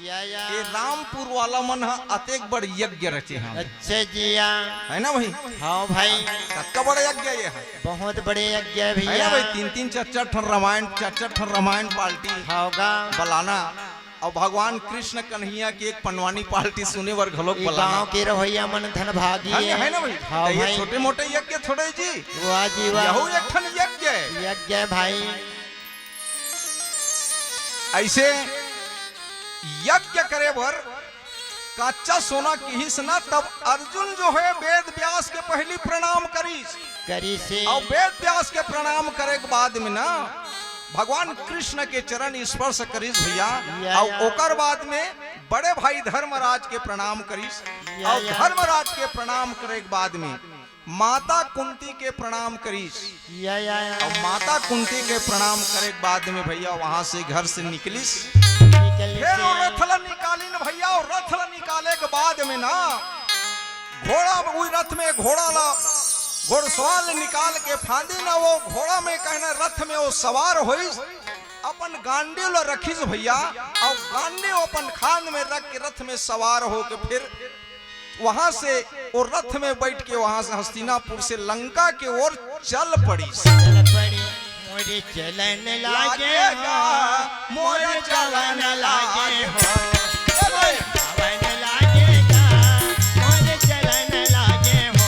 या, या। ये रामपुर वाला मन ह अतेक बड़ यज्ञ रचे हवे। अच्छा जिया। है ना भाई? हाँ भाई। कतका बड़ यज्ञ ये है। बहुत बड़े यज्ञ है है भैया। ना भाई? तीन तीन चार चार ठन रामायण, चार चार ठन रामायण पार्टी हाँ गा। बलाना। अउ भगवान कृष्ण कन्हैया के एक पंडवानी पार्टी सुने बर घलोक ये बलाना। गांव के रहोइया मन धन भागी है ना, है। है ना भाई? हाँ तो ये भाई। छोटे मोटे यज्ञ थोड़े जी। वाह जी वाह। यहू एक ठन यज्ञ है। यज्ञ है भाई। ऐसे यज्ञ करे बर कच्चा सोना किहिस ना, तब अर्जुन जो है वेद व्यास के पहली प्रणाम करिस। करिस। अउ वेद व्यास के प्रणाम करे के बाद में ना भगवान कृष्ण के चरण स्पर्श करिस भैया। या, अउ या। ओकर बाद में बड़े भाई धर्मराज के प्रणाम करिस। या, अउ या। धर्मराज के प्रणाम करे के बाद में माता कुंती के प्रणाम करिस। या, या, या। अउ माता कुंती के प्रणाम करे के बाद में भैया वहां से घर से निकलिस। निकलिस। फिर वो रथ ला निकालिन भैया, वो रथ ला निकाले के बाद में ना घोड़ा, वो रथ में घोड़ा ला, घोड़सवार ला निकाल के फांदी ना वो घोड़ा में कहना रथ में वो सवार होइस, अपन गांडी ला रखिस भैया, अउ गांडी वो अपन खांद में रख के रथ में सवार होके फिर वहां से वो रथ में बैठ के वहां से हस्तिनापुर से लंका के ओर चल पड़ी। चल पड़ी, मोर चलन लागे हो, मोर चलन लागे हो। चलन लागेगा, मोर चलन लागे हो।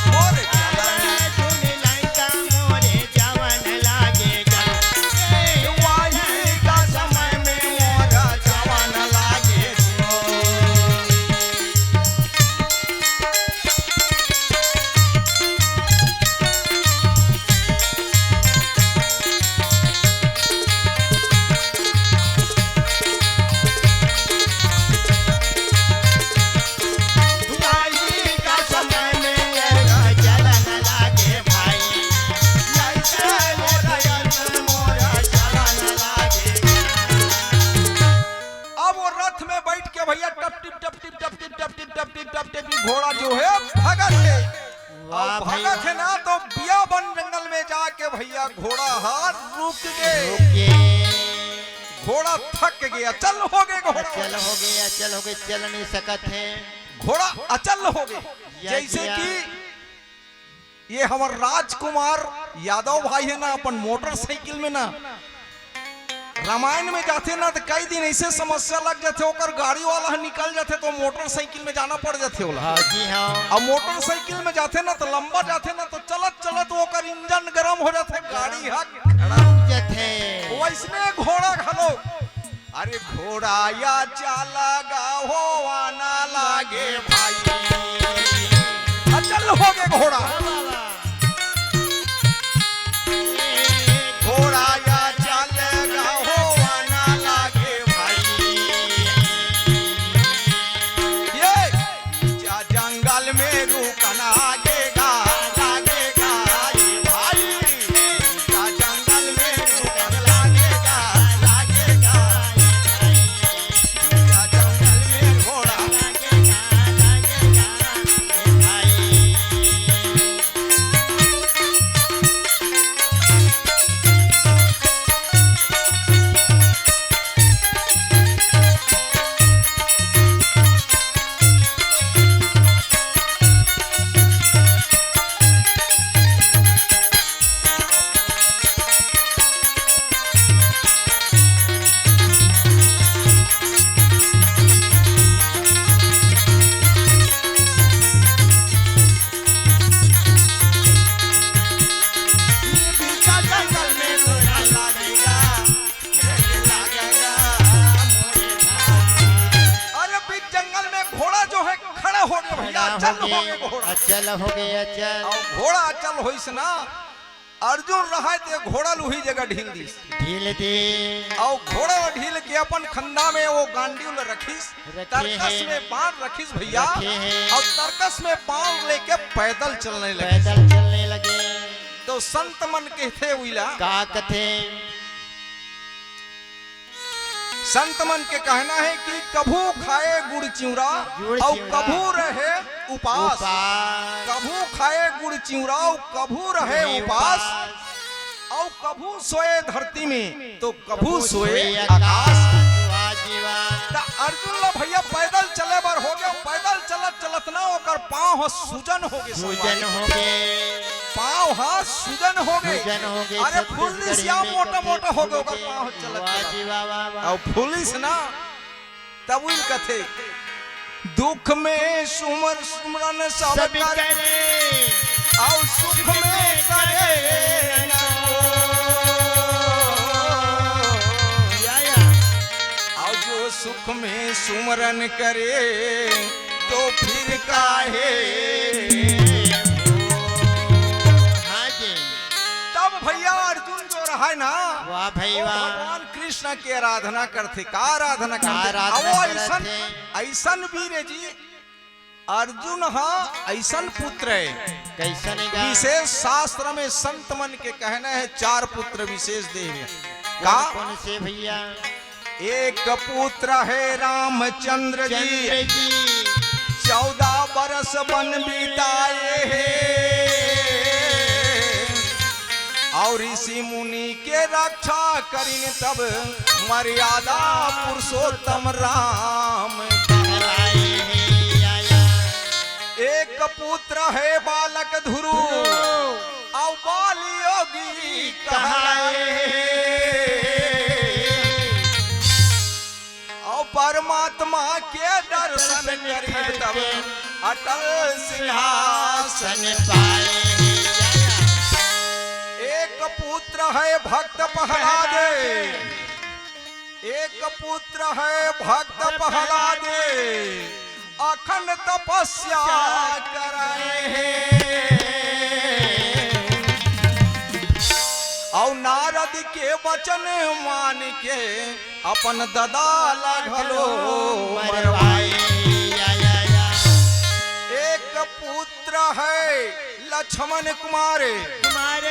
मोर चलन। अरे सुन लंका मोर जवन लागेगा। ए, वाही का समय में मोर जवन लागे हो। घोड़ा जो है भगत है। वाह अउ भाई भगत है ना, तो बियाबन जंगल में जाके भैया घोड़ा ह रुक गे। रुक गे। घोड़ा थक गे, अचल हो गे घोड़ा। अचल हो गे, अचल हो गे, चल नहीं सकत है। घोड़ा अचल हो गे। या जैसे या। कि ये हमर राजकुमार यादव भाई है ना, अपन मोटरसाइकिल में ना रामायण में जाथे ना, तो कई दिन ऐसे समस्या लग जाथे, ओकर गाड़ी वाला ह निकल जाथे, तो मोटरसाइकिल में जाना पड़ जाथे ओला। हाँ जी, हाँ। अब मोटरसाइकिल में जाथे ना, तो लंबा जाथे ना, तो चलत चलत ओकर इंजन गरम हो जाथे, गाड़ी ह खड़ा हो जाथे। वैसने घोड़ा घलो, अरे घोड़ा या चाला गा हो आना लागे भाई। अचल हो गे घोड़ा। घोड़ा या चाला गा हो आना लागे भाई। ये जा जंगल में रुकना लागेगा, लागेगा ये भाई। जा जंगल में रुकना लागेगा, लागेगा। जा जंगल में घोड़ा। अरे बीच जंगल में घोड़ा जो है खड़ा हो गया भैया, खड़ा अचल हो हो गया। गया घोड़ा। अचल हो गया, अचल। अउ घोड़ा अचल होइस ना, अर्जुन रहय ते घोड़ा ल उही जगह ढील दिस। ढील दे। अउ घोड़ा ल ढील के अपन खंदा में वो गांडीव ल रखिस, रखे तरकस हे। में बांध रखिस भैया। रखे हे। अउ तरकस में बांध लेके पैदल चलने लगे। पैदल चलने लगे। तो संत मन कहथे उइला। का कथे? संत मन के कहना है कि कभू खाए गुड़ चिउरा गुड़ अउ चिउरा। कभू रहे उपास। उपास। कभू खाए गुड़ चिउरा अउ कभू रहे रहे उपास। उपास। अउ कभू सोए धरती में तो कभू कभू सोए सोए आकाश। आकाश। वाह जी वाह। त अर्जुन ल भैया पैदल चले बर हो गया, पैदल चलत चलत ना ओकर पाँव ह सूजन हो गे सूजन संगवारी। हो गे। पाँव ह सूजन हो गे। सूजन हो गे, अरे छत्तीसगढ़ी फुल्लिस या में मोटा कथे मोटा हो गे ओकर फूल पाँव ह के। चलत वाह चलत। जी वाह, वाह, वाह। अउ फुल्लिस ना, तब उइल कथे, दुख में सुमर सुमरन सब सब करे, करे। अउ सुख में करे न को। या, या। अउ जो सुख में सुमरन करे, तो फिर काहे। हाँ जी। तब भैया अर्जुन जो रहय ना, वाह भाई वो वाह। भगवान कृष्ण के आराधना करथे। का आराधना का करथे? आराधना अउ करथे? अइसन, अइसन वीर जी, अर्जुन ह अइसन पुत्र हे। कइसन हे गा? विशेष शास्त्र में संत मन के कहना हे, चार पुत्र विशेष दे हे। का? कौन, कौन से भैया? एक पुत्र हे रामचंद्र जी, चंद्र जी। चौदह बरस वन बिताए हे। अउ ऋषि मुनि के रक्षा करिन तब मर्यादा पुरुषोत्तम राम कहलाए हे। या, या। एक पुत्र हे बालक ध्रुव, ध्रुव। अउ बाल योगी कहलाए हे। अउ परमात्मा के दर्शन करिन तब अटल सिंहासन पाए। एक पुत्र हे भक्त प्रहलाद, एक पुत्र हे भक्त प्रहलाद, अखंड तपस्या करे हे। अउ नारद के वचन मान के अपन ददा ला घलो मरवाए। या, या, या। एक पुत्र हे लक्ष्मण कुमार, कुमार।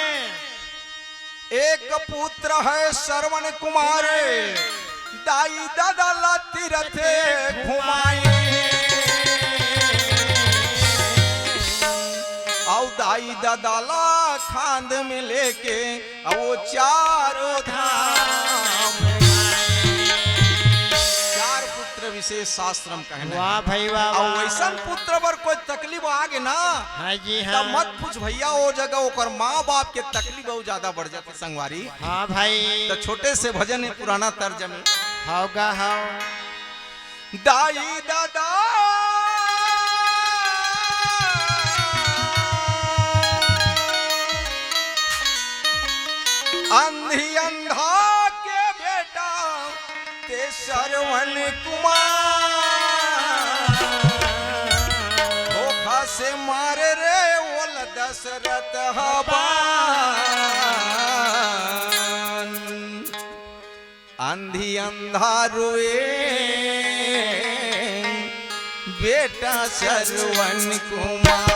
एक पुत्र हे श्रवण कुमार, दाई ददा ला तीरथ घुमाए। दाला खांद में लेके, अउ वो चारों धाम। चार पुत्र विशेष शास्त्र में कहना हे। वाह भाई वाह, अउ वाह। वैसन पुत्र बर कोई तकलीफ आ गे ना, हाँ जी, त हाँ। मत पूछ भैया, वो जगह ओकर माँ बाप के तकलीफ अउ ज्यादा बढ़ जाथे संगवारी। हाँ भाई। त छोटे से भजन हे पुराना तर्ज में। हव गा हव। दाई ददा अंधी अंधा के बेटा ते श्रवण कुमार, धोखा से मारे रे ओल दशरथ हबान। अंधी अंधा रोए बेटा श्रवण कुमार।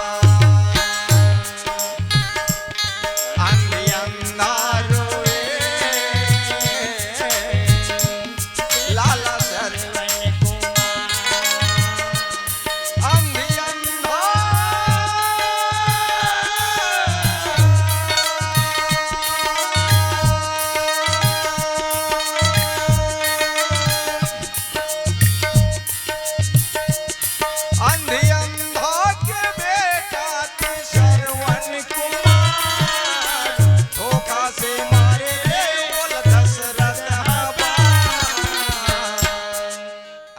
अंधी अंधा रोए लाला श्रवण कुमार। अंधी अंधा अंधी अंधा के बेटा ते श्रवण कुमार, धोखा से मारे रे ओल दशरथ हबान।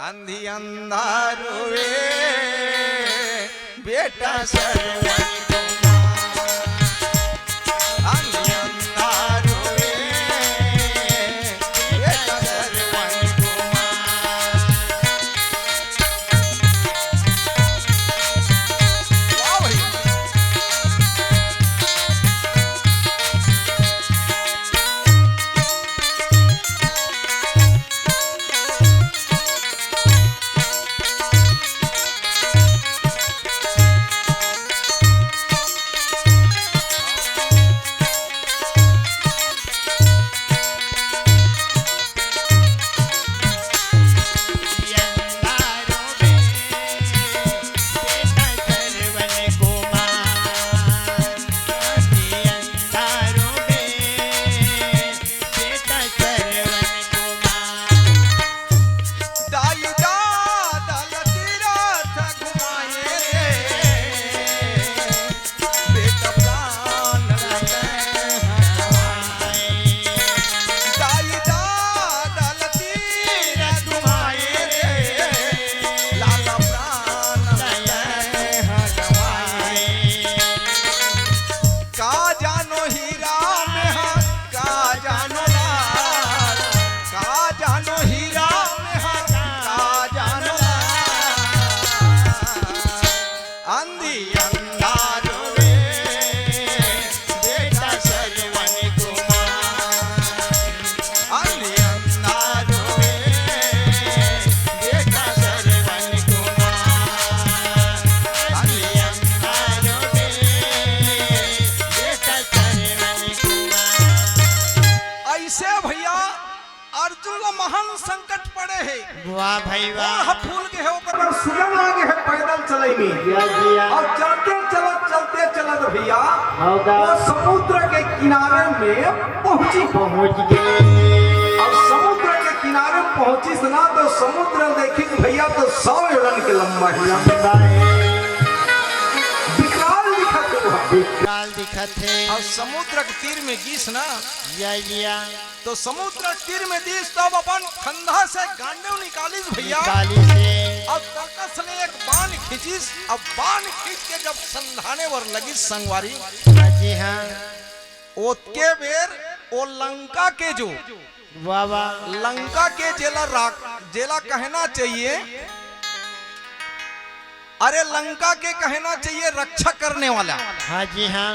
अंधी अंधा रोए बेटा श्रवण कुमार। अंधी अंधा रोए बेटा श्रवण कुमार। वाह भैया। दाई दादा ल तीरथ घुमाए रे, बेटा प्राण लगे हमारे। दाई दादा ल तीरथ घुमाए रे, लाला प्राण लगे हमारे। का जानो हीरा में हा, का जानो लाल, का जानो हीरा में हा, का जानो लाल। अंधी अंधारो रे, बेटा श्रवण कुमार। अंधी अंधारो रे, बेटा श्रवण कुमार। अंधी अंधारो रे, बेटा श्रवण कुमार। अइसे भैया, अर्जुन ला महान संकट पड़े हे। वाह भाई वाह। ओढ़ फूल गे हे ओकर। पर सुजन आ गे हे पैदल चलई में। जिया, जिया। अउ चलते चलत, चलते चलत भैया, होगा। वो समुद्र के किनारे में पहुंची। पहुंच गे। अब समुद्र के किनारे पहुंचिस ना, तो समुद्र देखिस भैया, तो सौ योजन के लंबा हे। लंबा हे। विकराल दिखत हे वहाँ। विकराल दिखत हे। अउ समुद्र के तीर में गिस ना। जिया, जिया। तो समुद्र तीर में दिस, तब अपन फंदा से गांडव निकालिस भैया। निकालिस हे। अउ तरकस ले एक बाण खींचिस। अब बाण खींच के जब संधाने बर लगिस संगवारी, हाँ जी हाँ। ओतके बेर ओ लंका के जो, वाह वाह। लंका के जेला राख-, जेला कहना चाहिए, अरे लंका के कहना चाहिए रक्षा करने वाला। हाँ जी हाँ।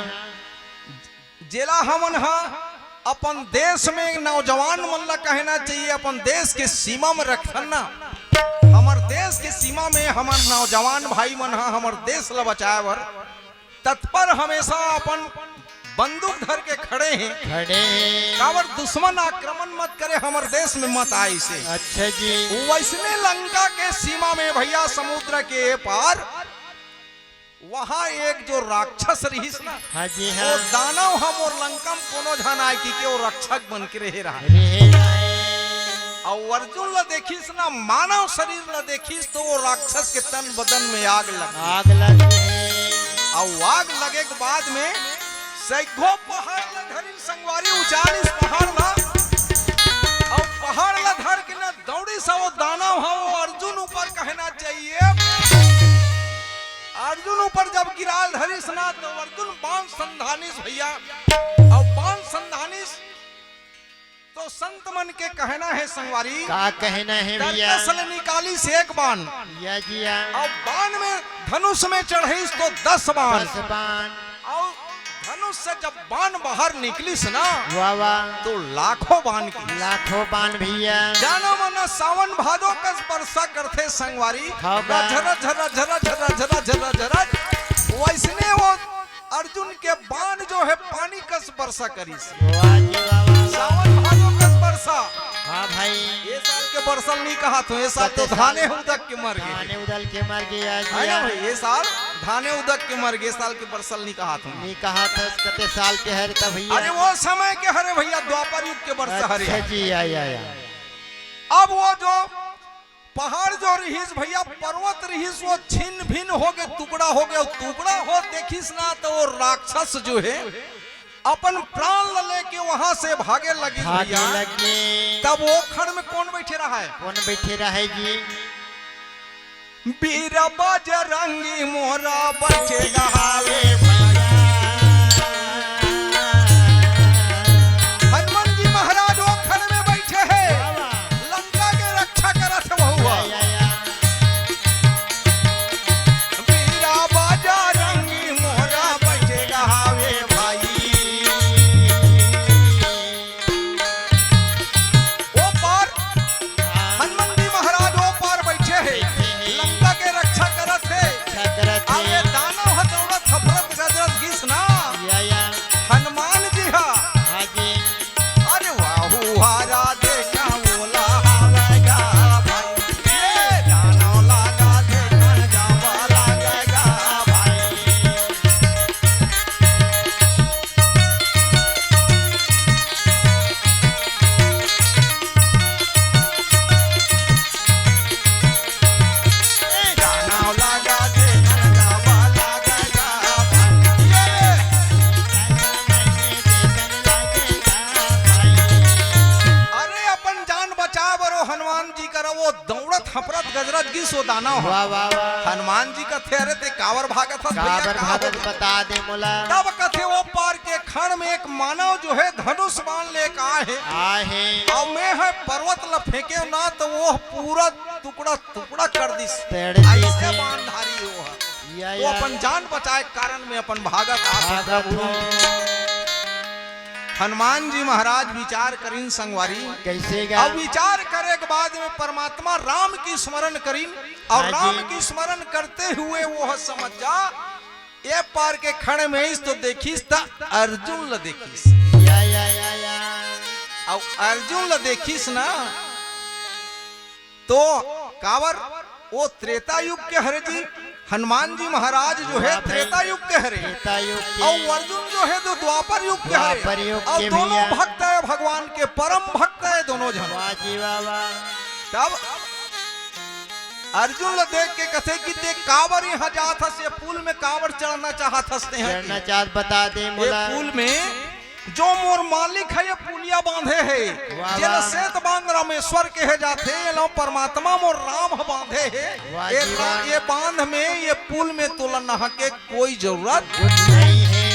जेला हमन ह अपन देश में नौजवान मन ला कहना चाहिए, अपन देश के सीमा में रखना। हमर देश के सीमा में हमर नौजवान भाई मन ह हमर देश ला बचाए बर तत्पर, हमेशा अपन बंदूक धर के खड़े हे। खड़े हे। काबर दुश्मन आक्रमण मत करे, हमर देश में मत आए इसे। अच्छा जी। वैसने लंका के सीमा में भैया समुद्र के पार वहाँ एक जो राक्षस रहिस ना, हाँ जी, वो हाँ। दानव ह मोर लंका म कोनो झन आय कहिके वो रक्षक बन के रहे रहा। रहे रहा। अउ अर्जुन ला देखिस ना, मानव शरीर ला देखिस तो वो राक्षस के तन बदन में आग लग गे। आग लग गे। अउ आग लगे के बाद में सैघो पहाड़ ला धरिन संगवारी, उचारिस पहाड़ ला। अउ पहाड़ ला धर के ना दौड़िस, वो दानव ह वो अर्जुन ऊपर कहना चाहिए। अर्जुन ऊपर जब गिराल धरिस ना, तो अर्जुन बाण संधानिस भैया। अउ बाण संधानिस, तो संत मन के कहना हे संगवारी, का कहना हे भैया? तरकस ले निकालिस एक बाण। या जी या। अउ बाण में, धनुष में चढ़िस तो दस बाण। दस बाण। अउ धनुष से जब बाण बाहर निकलिस ना, वाह, वाह। तो लाखों बाण की। लाखों बाण भैया। जानो मानो सावन भादो कस बरसा करथे संगवारी। हाँ बा। रझ, रझ, रझ, रझ। वैसने वो अर्जुन के बाण जो हे पानी कस बरसा करिस। वाह जी वाह, वाह। सावन भादो कस बरसा। हाँ भाई। ये साल के बरसल नहीं कहा तो, ये साल तो कते साल धाने उदक के मर गे। धाने उदल के मर गे आज है ना यार। भाई, ये साल धाने उदक के मर गे, ये साल के बरसल नहीं कहा तुम। नहीं कहा था, कते साल के हरे तब भैया। अरे वो समय के हरे भैया, द्वापर युग के बरसा हरे। अच्छा जी, या, या, या। अब वो जो पहाड़ जो रिहिस भैया, पर्वत रिहिस, वो छिन्न भिन्न हो गे, टुकड़ा हो गे। टुकड़ा हो देखिस ना, तो वो राक्षस जो हे अपन प्राण ल लेके वहां से भागे लगिस भागे भैया। लगे। तब वो खड़ में कौन बैठे रहा हे? कौन बैठे रहा हे जी? बीर बजरंगी मोरा बैठे रहावे भैया। हनुमान जी महाराज वो खड़ में बैठे हे, लंका के रक्षा करत हे वहू ह। या, या, या। बीर बजरंगी मोरा बैठे रहावे भाई। ओ पार हनुमान जी महाराज ओ पार बैठे हे, लंका के रक्षा करत हे। रक्षा करत हे। अउ ये दानव ह दौड़त हफरत गजरत गिस ना। या, या। हनुमान जी ह। हाँ जी। अरे वाहू हारा देखा ओला हावेगा भाई। ये दानव लागा देखा जावा लागेगा भाई। अरे, अपन जान बचाए बर ओ हनुमान जी करा वो दौड़त हफरत गजरत गिस ओ दानव ह। वाह, वाह, वाह। हनुमान जी कथे, "अरे, ते काबर भागत हस भैया, काबर का भागत होगे?" बता दे मोला। तब कथे, "ओ पार के खड़ में एक मानव जो हे धनुष बाण लेके आए हे। आए हे। अउ मैं ह पर्वत ल फेंकेंव ना, तो वो पूरा टुकड़ा टुकड़ा कर दिस।" तेड़े अइसे दिस। बाणधारी वो ह। या, तो या। अपन जान बचाए के कारण में अपन भागत आत हे भागत प्रभु। हो। हनुमान जी महाराज विचार करिन संगवारी। कइसे गा? अब विचार करे के बाद में परमात्मा राम की स्मरण करिन अउ हाँ जी। राम की स्मरण करते हुए वो ह समझ जा, ए पार के खड़ में आइस तो देखिस त अर्जुन ल देखिस। या, या, या, या। अउ अर्जुन ल देखिस ना, तो काबर वो त्रेता युग के हरे जी, हनुमान जी महाराज जो हे वाह भाई। त्रेता युग के हरे। त्रेता युग के। अउ अर्जुन जो हे तो द्वापर युग के हरे। द्वापर युग अउ के दोनों भैया। भक्त हे भगवान के, परम भक्त हे दोनों झन। वाह जी वाह, वाह। तब अर्जुन ल देख के कथे कि ते काबर इहाँ जात हस, ये पुल में काबर चढ़ना चाहत हस तेहा चढ़ना कि? चाहत बता दे ये मोला। पुल में जो मोर मालिक हे, ये पुलिया बांधे हे, वाह, जेला वाह। सेत बांध रामेश्वर कहे जाथे, ये लो परमात्मा मोर राम ह बांधे हे। वाह ये जी रा-, वाह। ये बांध में, ये पुल में तोला नहा के कोई जरूरत नहीं हे।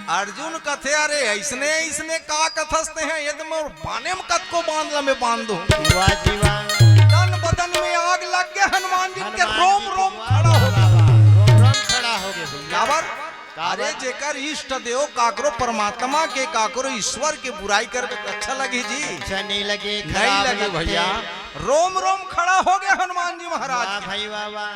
अर्जुन कथे, "अरे, अइसने, अइसने का कथस तेहा, ये तो मोर बाने म कतको बांध ल मैं बांध दूं।" वाह जी वाह। तन बदन में आग लग गे, हनुमान जी के हनुमान रोम जी रोम के खड़ा हो गे। वाह, वाह, रोम रोम खड़ा हो गे भैया। काबर? काबर? अरे, जेकर इष्ट देव काकरो परमात्मा के, काकरो ईश्वर के बुराई करबे त अच्छा लगही जी? अच्छा नहीं लगे, नहीं खराब लगे लगथे। भैया। रोम रोम खड़ा हो गे हनुमान जी महाराज वाह के। भाई वाह, वाह।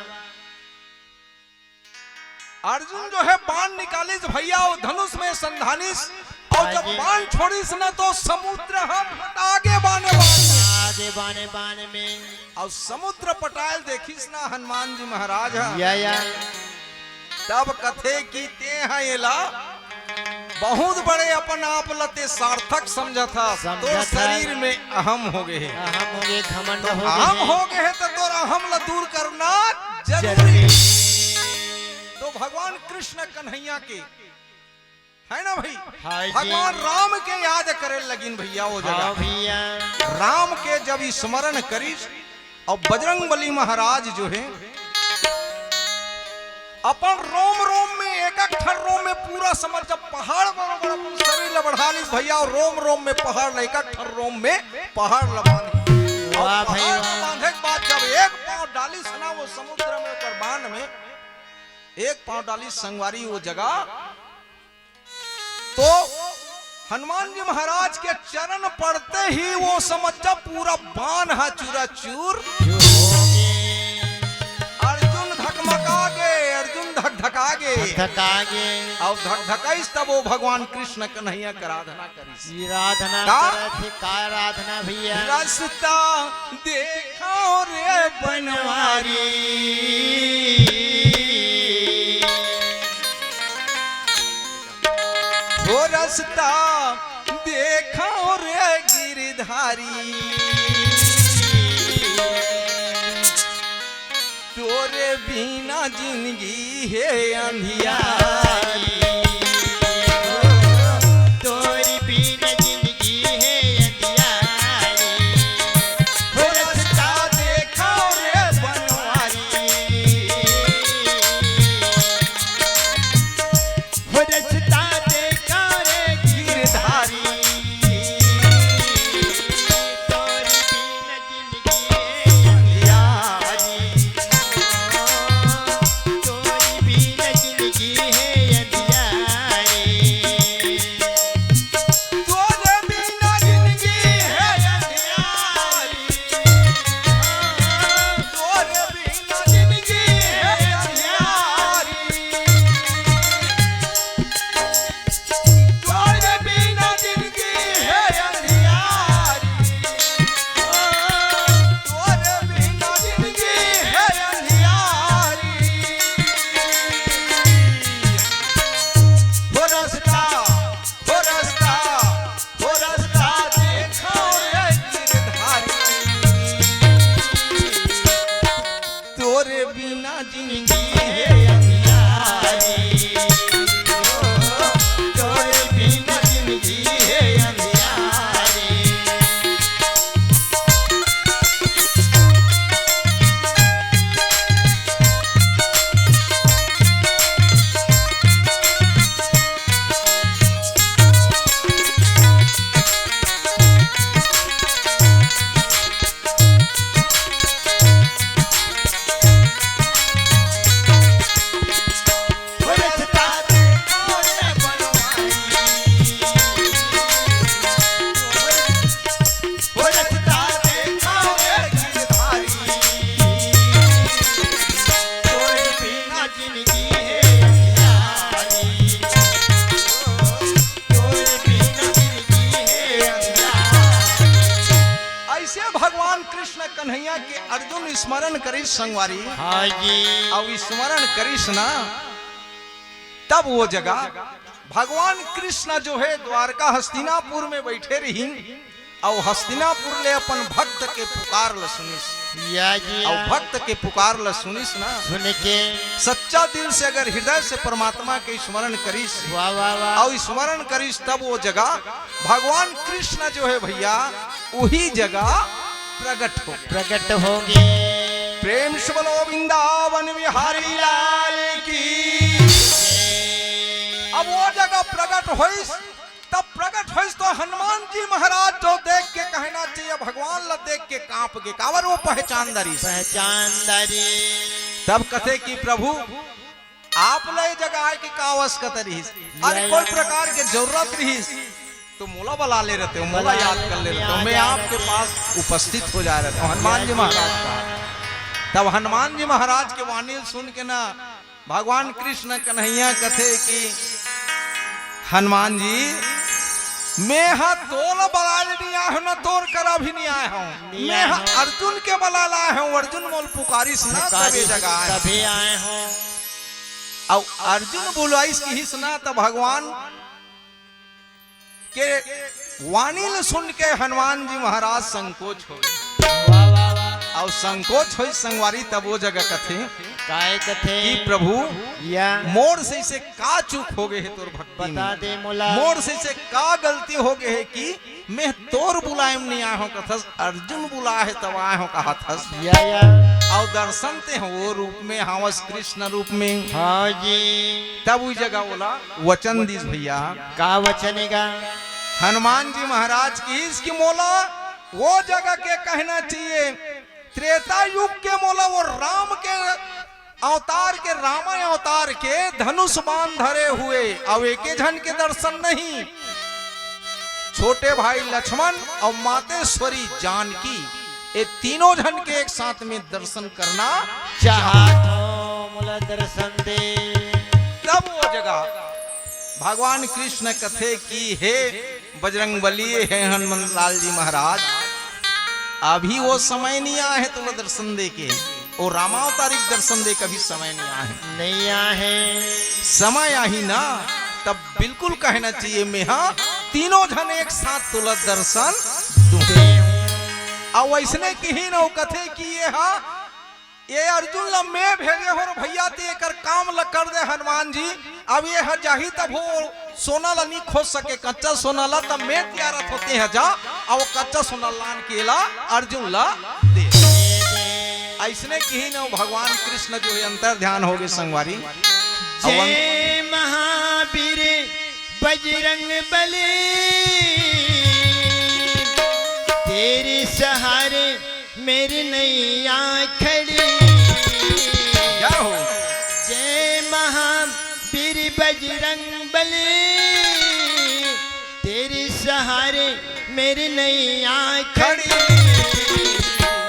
अर्जुन जो हे बाण निकालिस भैया, वो धनुष में संधानिस, अउ जब हाँ जी। बाण छोड़िस ना, तो समुद्र ह पटा गे बाने बाण में। आगे बाने बान में। अउ समुद्र पटायल देखिस ना हनुमान जी महाराज ह। या, या। तब कथे कि तें ह एला बहुत बड़े अपन आप ल तें सार्थक समझत हस, तोर शरीर में अहम हो गे हे। अहम हो गे, घमंड हो गे हे। अहम हो गे हे त तोर अहम ल दूर करना जरूरी हे। तो भगवान कृष्ण कन्हैया के, है ना भाई? हाँ जी। भगवान राम के याद करे लगिन भैया, वो जगह। हाँ भैया। राम के जब स्मरण करिस, अउ बजरंग बली महाराज जो हे, अपन रोम रोम में, एक एक ठन रोम में पूरा समझ, जब पहाड़ बरोबर अपन शरीर ल बढ़ा लिस भैया, अउ रोम रोम में पहाड़ ल, एक एक ठन रोम में पहाड़ ल बांधे। वाह भाई वाह। बांधे के बाद जब एक पाँव डालिस ना वो समुद्र में, ओकर बांध में एक पाँव डालिस संगवारी वो जगह, तो हनुमान जी महाराज के चरण पड़ते ही वो समझ जा पूरा बांध ह चूराचूर। अर्जुन धकमका गे, अर्जुन धकधका गे। धकधका गे। अउ धकधकाइस तब वो भगवान कृष्ण कन्हैया के आराधना करिस। आराधना का? करत हे, का आराधना भैया? रस्ता देखव रे बनवारी। हो रस्ता देखव रे गिरधारी, तोरे बिना जिनगी हे अंधियारी। तोरे बिना जिनगी हे अंधियारी। हो रस्ता देखव रे बनवारी। हो रस्ता देखव रे गिरधारी, तोरे बिना जिनगी हे अंधियारी, तोरे बिना जिनगी हे अंधियारी। तोरे बिना जिनगी हे अंधियारी। तोरे बिना जिनगी हे अंधियारी। तोरे बिना जिनगी हे अंधियारी। तोरे बिना जिनगी हे अंधियारी। हो रस्ता, हो रस्ता, हो रस्ता देखव रे गिरधारी। तोरे बिना जिनगी हे अंधियारी। तोरे बिना जिनगी हे अंधियारी। अइसे भगवान कृष्ण कन्हैया के अर्जुन स्मरण करिस संगवारी। हाँ जी। अउ स्मरण करिस ना, तब वो जगह भगवान कृष्ण जो हे द्वारका हस्तिनापुर में बइठे रहिन, अउ हस्तिनापुर ले अपन भक्त के पुकार ल सुनिस। या जी। अउ भक्त के पुकार ल सुनिस ना, सुन के सच्चा दिल से अगर हृदय से परमात्मा के स्मरण करिस, वाह, वाह, वाह। अउ स्मरण करिस, तब वो जगह भगवान कृष्ण जो हे भैया, उही जगह प्रगट हो। प्रगट हो गे। प्रेम से बोलो वृंदावन बिहारी लाल की। अब वो जगह प्रगट होइस, तब प्रगट होइस तो हनुमान जी महाराज तो देख के कहना चाहिए, भगवान ला देख के कांप गे, काबर वो पहचान डरिस। पहचान डरिस। तब कथे कि प्रभु, आप ला ये जगह आए के का आवश्यकता रहिस? अरे, कोई प्रकार के जरूरत रहिस तो मोला बला ले रहते हो, मोला याद कर ले रहते हो, मैं आपके पास उपस्थित हो जाए रहता हूँ। हनुमान जी महाराज का, तब हनुमान जी महाराज के वाणी सुन के ना भगवान कृष्ण कन्हैया कथे कि हनुमान जी, मैं हा तोला बलाए ले नइ आए हूँ ना, तोर करा भी नइ आए हूँ, मैं हा अर्जुन के बलाए ले आए हूँ। अर्जुन मोला पुकारिस ना, तभे जगह आए हूँ। अउ अर्जुन बुलाइस किहिस ना, त भगवान के वाणी ल सुन के हनुमान जी महाराज संकोच हो गे। वाह, वाह, वाह। अउ संकोच होइस संगवारी, तब वो जगह कथे काय कथे? कि प्रभु, या। मोर से इसे का चूक हो गे हे तोर भक्ति में? बता दे मोला। मोर से इसे का गलती हो गे हे कि मैं तोर बुलाए में नइ आए हों कथस, अर्जुन बुलाए हे तब आए हों कहत हस। या, या। अउ दर्शन तें वो रूप में हावस, कृष्ण रूप में। हाँ जी। तब उही जगह ओला वचन दिस भैया। का वचन हे गा? हनुमान जी महाराज किहिस कि मोला वो जगह के कहना चाहिए, त्रेता युग के मोला वो राम के अवतार के, रामा अवतार के धनुष बाण धरे हुए, अउ एके झन के दर्शन नहीं, छोटे भाई लक्ष्मण अउ मातेश्वरी जानकी, ये तीनों झन के एक साथ में दर्शन करना चाहत हों, मोला दर्शन दे। तब वो जगह भगवान कृष्ण कथे कि हे बजरंग बली, हे हनुमान लाल जी महाराज, अभी वो समय नइ आए हे तोला दर्शन दे के, वो रामावतारिक दर्शन दे के अभी समय नइ आए हे। नइ आए हे। समय आही ना, तब बिल्कुल कहना चाहिए, मैं हा तीनों झन एक साथ तोला दर्शन दूं। अउ वइसने किहिन अउ कथे कि ये हा ये अर्जुन ला मैं भेजे हों रे भैया, ते एकर काम ला कर दे हनुमान जी। अब ये ह जाही तब वो सोना ला नइ खोज सके, कच्चा सोना ला, तब मैं तियारत हों ते ह जा, अउ वो कच्चा सोना लान के ला अर्जुन ला दे। अइसने किहिन अउ भगवान कृष्ण जो हे अंतर ध्यान हो गे संगवारी। जय महावीर बजरंग बली, तेरे सहारे मेरी नैया खड़ी। जय हो। जय महावीर बजरंग बली, तेरे सहारे मेरी नैया खड़ी।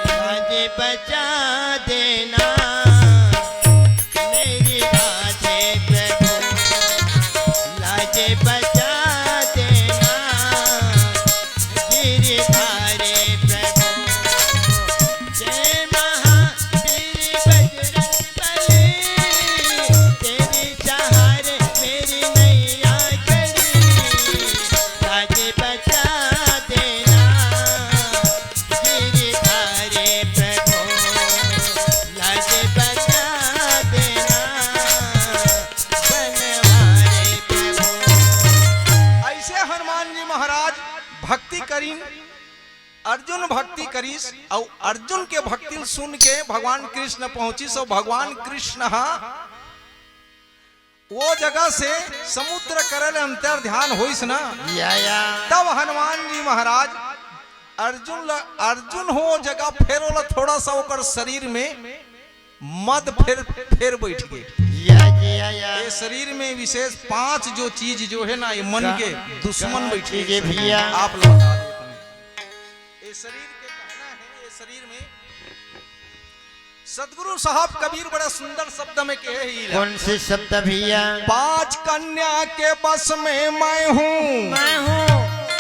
लाज बचा देना मेरी राधे प्रभु, लाज बचा देना गिरधारी प्रभु। जय महावीर बजरंग बली, तेरी सहारे मेरी नैया खड़ी, लाज बचा देना गिरधारी प्रभु, लाज बचा देना बनवारी प्रभु। अइसे हनुमान जी महाराज भक्ति करिन, अर्जुन भक्ति करिस, अउ अर्जुन के भक्ति ल सुन के भगवान कृष्ण पहुंचिस, अउ भगवान कृष्ण हा वो जगह से समुद्र करे ले अंतर ध्यान होइस ना। या, या। तब हनुमान जी महाराज अर्जुन ल, अर्जुन हो जगह फेर ओला थोड़ा सा ओकर शरीर में मद फेर, फेर बैठ गे। या जी, या, या। ये शरीर में विशेष पांच जो चीज जो है ना, ये मन का, के दुश्मन का बैठ चीज गे। है भैया? आप लोग बता देते हैं। ये शरीर के कहना है, ये शरीर में सतगुरु साहब कबीर बड़ा सुंदर शब्द में कहे ही ला। कौन से शब्द भैया? पांच कन्या के बस में मैं हूँ, मैं हूँ।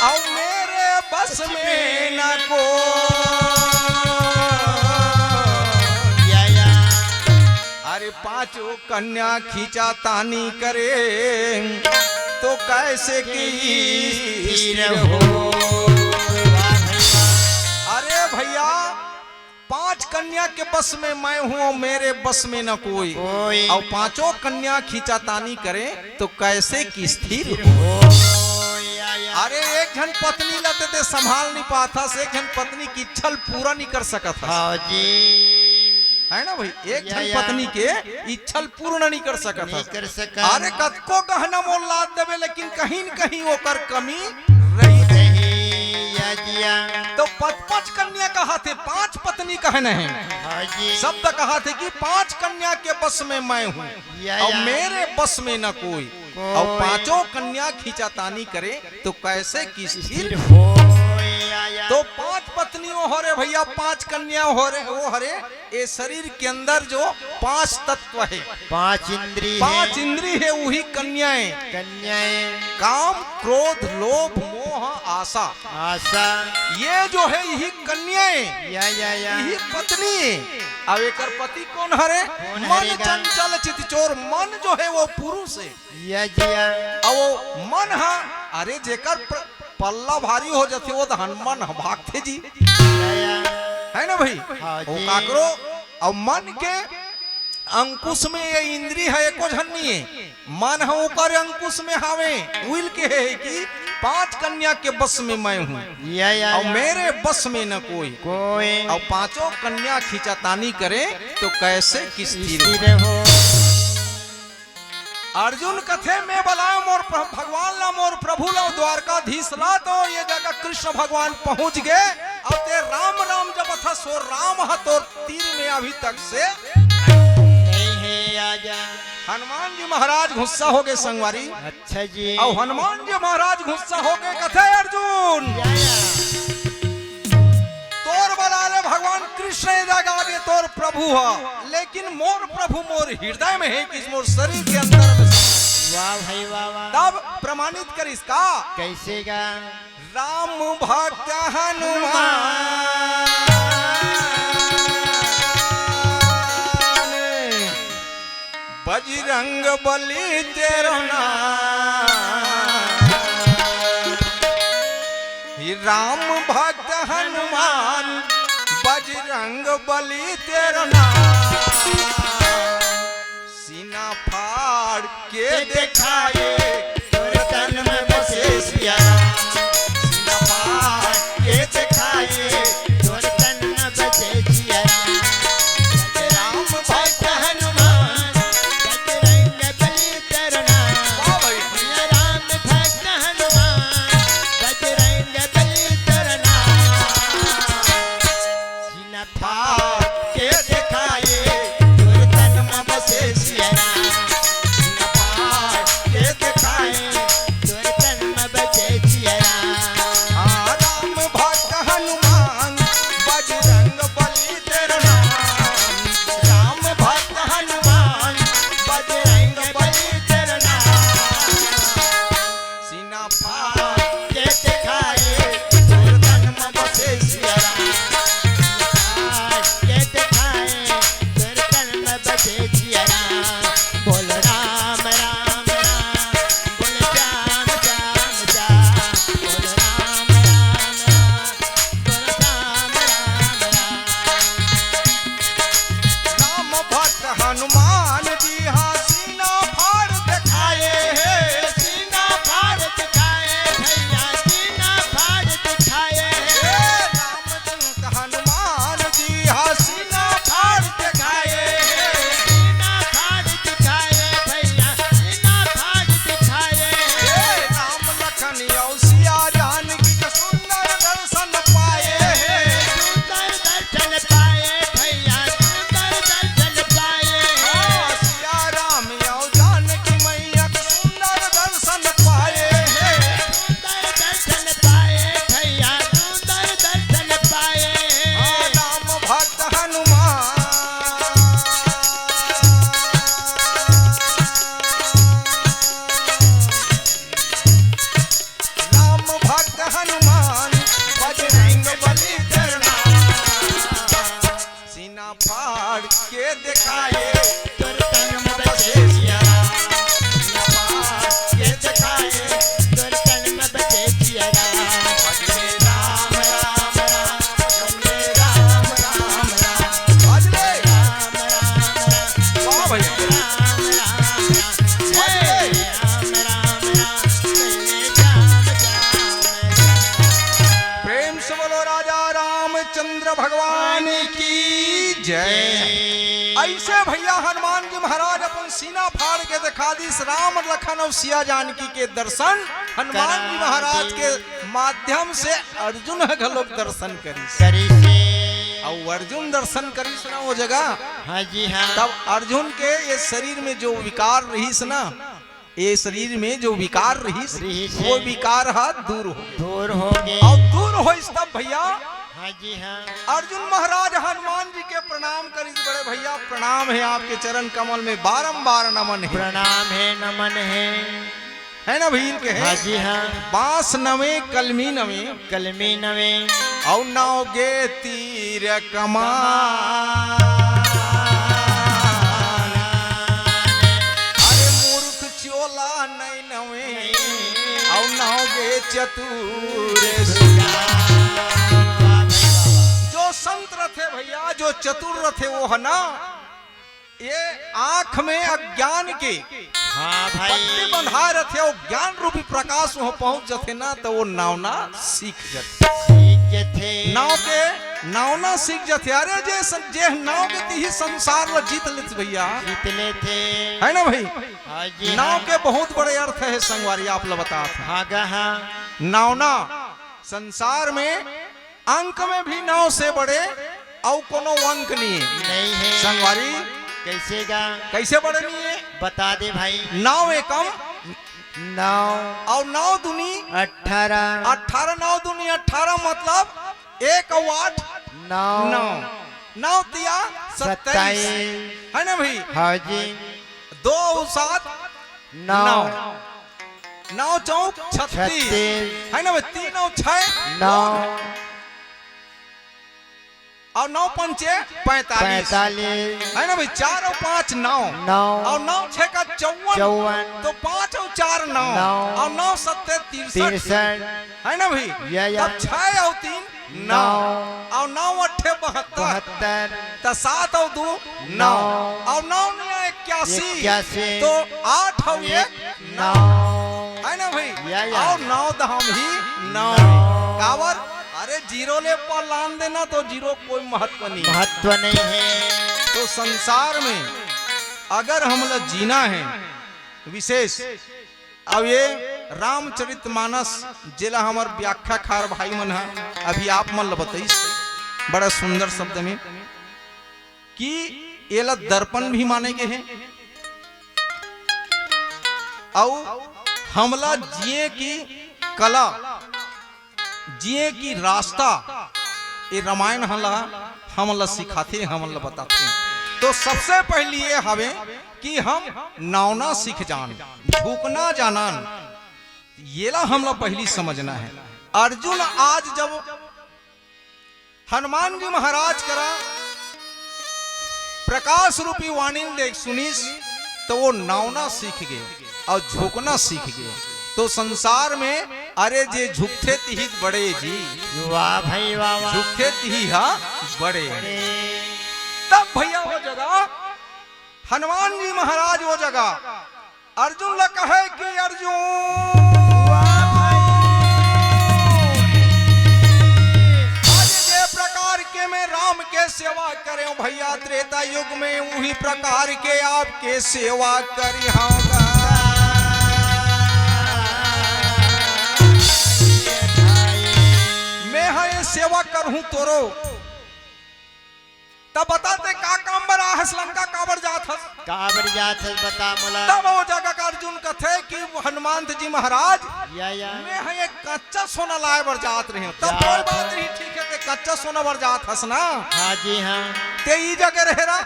और मेरे बस में न को। या, या। अरे पांचों कन्या खींचा तानी करे तो कैसे की स्थिर हो। अरे भैया, पांच कन्या के बस में मैं हूँ और मेरे बस में न कोई। कोई। और पांचों कन्या खींचातानी करे तो कैसे की स्थिर हो। ओ, या, या। अरे एक झन पत्नी ला ते संभाल नहीं पाथस, एक झन पत्नी की इच्छा ल पूरा नहीं कर सकत हस। हाँ जी। है ना भाई, एक या, झन या। पत्नी के इच्छा ल पूर्ण नहीं कर सकत नहीं हस। कर सकत। अरे कतको गहना मोल लाद देबे, लेकिन कहीं न कहीं ओकर कमी रही। रही, या जिया। तो पच-, पांच कन्या कहाथे, पांच पत्नी कहे नहीं। हाँ जी। शब्द कहाथे कि पांच कन्या के बस में मैं हूँ या, और या। मेरे बस में न कोई। कोई। और पांचों कन्या खींचातानी करे तो कैसे की स्थिर स्थिर हो। या, या। तो पांच पत्नियों हो रे भैया, पांच कन्या हो रे, वो हरे, ये शरीर के अंदर जो पांच तत्व है, पांच इंद्री है। पांच इंद्री है, वही कन्याएं। कन्याएं। काम, क्रोध, लोभ, मोह, आशा। आशा। ये जो है, यही कन्याएं, या, या, या। यही पत्नी। अब एकर पति कोन हरे? कोन मन हरे गा? चंचल चित चोर, मन जो हे वो पुरुष हे। जिया, जिया। अब वो मन ह, अरे जेकर प्र-, पल्ला भारी हो जाथे, वो तो हनुमान ह भागथे जी। जिया। हे ना भई? हाँ वो जी। काकरो, अब मन के अंकुश में ये इंद्री ह, एको झन नइ हे। मन ह ओकर अंकुश में हावे, उइल के हे कि पांच कन्या के बस में मैं हूँ, या, या, और या। मेरे बस में न कोई। कोई। और पांचों कन्या खींचातानी करे, तो कैसे कि स्थिर हो। स्थिर हो। अर्जुन कथे, मैं बलायो मोर प्र-, भगवान ला, मोर प्रभु ला, द्वारकाधीश ला, तो ये जगह कृष्ण भगवान पहुंच गे। अब ते राम राम जपथस, वो राम ह तोर तीर में अभी तक से नहीं हे, आजा। हनुमान जी महाराज गुस्सा हो गे संगवारी। अच्छा जी। अउ हनुमान जी महाराज गुस्सा हो गे, कथे अर्जुन, या, या। तोर बला ले भगवान कृष्ण ए जगह आगे तोर प्रभु ह, लेकिन मोर प्रभु मोर हृदय में हे, कि मोर शरीर के अंदर में। वाह भाई वाह, वाह। तब प्रमाणित करिस का? कैसे गा? राम भक्त हनुमान, बजरंग बली तेरो नाम। हे राम भक्त हनुमान, बजरंग बली तेरो नाम। सीना फाड़ के देखाए, तोर तन में बसे सिया राम। सीना फाड़ के देखाए, तोर तन में बसे सिया राम। राम भक्त हनुमान, बजरंग बली तेरा नाम। वाह भाई। राम भक्त हनुमान, बजरंग बली तेरा नाम। सीना फाड़ के देखाए, तोर तन में बसे सिया राम। सीना फाड़ के देखाए, तोर तन में बसे सिया राम। हाँ, राम भक्त हनुमान, बजरंग बली तेरा नाम। राम भक्त हनुमान, बजरंग बली तेरा नाम। सीना फाड़ के देखाए, तोर तन में बसे सिया राम। फाड़ के देखाए, तोर तन में बसे सिया राम। बोल राम, राम, राम, बोल श्याम, श्याम, श्याम। बोल राम, राम, राम, बोल श्याम, राम, राम। राम भक्त हनुमान जी हा सीना फाड़ दिखाए हे। सीना फाड़ दिखाए भैया, सीना फाड़ दिखाए हे। रामदूत हनुमान जी हा सीना फाड़ दिखाए हे। सीना फाड़ दिखाए भैया, सीना फाड़ दिखाए हे। राम लखन अउ सिया जानकी के सुंदर दर्शन पाए हे। सुंदर दर्शन पाए भैया, सुंदर दर्शन पाए। हाँ, सिया राम अउ जानकी मैया के सुंदर दर्शन पाए हे। सुंदर दर्शन पाए भैया, सुंदर दर्शन पाए। हाँ, राम भक्त हनुमान। राम भक्त हनुमान, बजरंग बली तेरा नाम। सीना फाड़ के देखाए, तोर तन में बसे सिया राम। सीना फाड़ के देखाए, तोर तन में बसे सिया राम। भजले राम, राम, राम, भजले राम, राम, राम। भजले राम, राम, राम। वाह भैया। राम, राम, राम। भजले। राम, राम, राम। प्रेम से बोलो राजा रामचंद्र भगवान की जय। ऐसे भैया हनुमान जी महाराज अपन सीना फाड़ के दिखा दिस, राम लखन अउ सिया जानकी के दर्शन हनुमान जी महाराज के माध्यम से अर्जुन ह घलोक दर्शन करिस। करिस। अउ अर्जुन दर्शन करिस ना वो जगह, हाँ जी हाँ। तब अर्जुन के ये शरीर में जो विकार रहिस ना, ये शरीर में जो विकार रहिस, रहिस वो हे। विकार ह दूर हो गे। दूर हो गे। अउ दूर होइस तब भैया, हाँ जी हाँ। अर्जुन महाराज हनुमान जी के प्रणाम करिस, बड़े भैया प्रणाम हे, आपके चरण कमल में बारंबार नमन हे। प्रणाम हे, नमन हे। हे ना भीम के हे? हाँ जी हाँ। बांस नवे कलमी नवे। कलमी नवे। अउ नव गे तीर कमान। चतुर। जो संत रथे भैया, जो चतुर रथे, वो है ना, ये आंख में अज्ञान के हाँ भाई। पट्टी बंधाए रथे, वो ज्ञान रूपी प्रकाश वहां पहुंच जथे ना, तो वो नावना सीख जथे। सीख जथे। नाव के नावना सीख जथे। अरे जे स-, जे नाव के तिही संसार ला जीत लेथे भैया। जीत लेथे। है ना भाई? हाँ जी, नाव हाँ। के बहुत बड़े अर्थ है संगवारी, आप ला बतात हंव। हाँ गा, हाँ। नावना संसार में अंक में भी नाव से बड़े अउ कोनो अंक नहीं है। नहीं है। संगवारी। कैसे गा? कैसे बड़े नहीं है? बता दे भाई। नाव एकम नौ। अउ नौ दूनी अठारह। अठारह, नौ दूनी अठारह, मतलब एक अउ आठ नौ। नौ। नौ तिया सत्ताईस। सत्ताईस। है ना भाई? हाँ जी। दो अउ सात नौ। नौ। नौ चौक छत्तीस। छत्तीस। है ना भाई? तीन अउ छह नौ। अउ नौ पंचे पैंतालीस। पैंतालीस। है ना भाई? चार अउ पाँच नौ। नौ। अउ नौ छह का चौवन। चौवन। तो पाँच अउ चार नौ। नौ। अउ नौ सत्ते तिरसठ। तिरसठ। है ना भाई? या, या। तब छह अउ तीन नौ। नौ। अउ नौ अट्ठे बहत्तर। बहत्तर। त सात अउ दू नौ। नौ। अउ नौ नया इक्यासी। इक्यासी। तो आठ अउ एक नौ। है ना भाई? या, या। अउ नौ धाम ही नौ। नौ। काबर? अरे जीरो ले पलान देना तो जीरो कोई महत्व नहीं। महत्व नहीं है। तो संसार में अगर हमला जीना है विशेष, अब ये रामचरित मानस जेला हमर व्याख्याकार भाई मन ह अभी आप मन ल बताइस बड़ा सुंदर शब्द में कि एला दर्पण भी माने गे हे अउ हमला जिए की कला, जिए की रास्ता ये रामायण हला हमला सिखाथे, हमला बताथे। तो सबसे पहली ये हवे कि हम नावना सीख जान, झुकना जानन, येला हमला पहली समझना है। अर्जुन आज जब हनुमान जी महाराज करा प्रकाश रूपी वाणी ल देख सुनिस, तो वो नावना सीख गे अउ झुकना सीख गे। तो संसार में अरे जे झुकथे तिही बड़े जी। वाह भाई वाह, वाह। झुकथे तिही हा बड़े। तब भैया वो जगह हनुमान जी महाराज वो जगह अर्जुन ला कहे कि अर्जुन, आज जे प्रकार के मैं राम के सेवा करे हूँ भैया, त्रेता युग में उही प्रकार के आपके सेवा करी हूँ। मैं हा ये सेवा करहूँ तोरो। तब बता ते का काम बर आहस लंका, काबर जात हस? काबर जात हस बता मोला। तब वो जगह का अर्जुन कथे कि हनुमंत जी महाराज, या, या। मैं हा एक कच्चा सोना लाए बर जात रहे हूँ। तब जात कोई बात हस। नहीं, ठीक है, ते कच्चा सोना बर जात हस ना? हाँ जी, हाँ। ते ई जगह रहे रहा,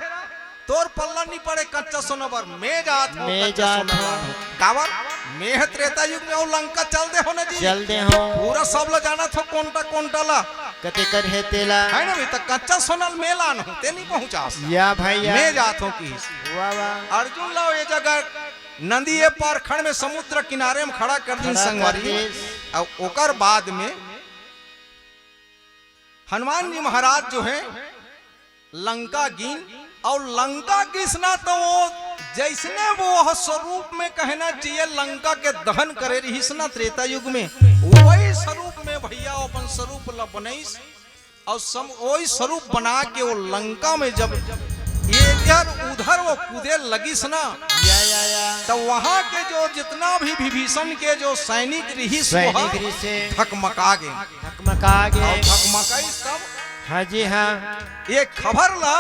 तोर पल्ला नहीं पड़े कच्चा सोना बर, मैं जात हूँ मैं कच्चा जात सोना हूँ। लाए हूँ। काबर? मैं ह त्रेता युग में अउ लंका चल दे हो ना जी। चल दे हो। पूरा सब ला जानत हो कोंटा कोंटा ला। कते कर हे तेला। है ना भाई, त कच्चा सोना ल मैं लान हूँ, ते नहीं पहुँचास। या भाई या। मैं जात हूँ कि। वाह वाह। अर्जुन ला ये जगह नदी ये पार खड़ में समुद्र किनारे में खड़ा कर दिन खड़ा कर संगवारी। दिस। अउ ओकर बाद में हनुमान जी महाराज जो है लंका गिन, अउ लंका गिस ना तो वो जैसने वो ह स्वरूप में कहना चाहिए लंका के दहन करे रहिस ना त्रेता युग में, वही स्वरूप में भैया वो अपन स्वरूप ला बनइस अउ सम-, वही स्वरूप बना के वो लंका में जब इधर उधर वो कूदे लगिस ना, या, या, या। तो वहां के जो जितना भी विभीषण के जो सैनिक रहिस वो सैनिक रहिस हे। धकमका गे। धकमका गे। अउ धकमकाइस तब हाँ जी, हाँ। ये खबर ला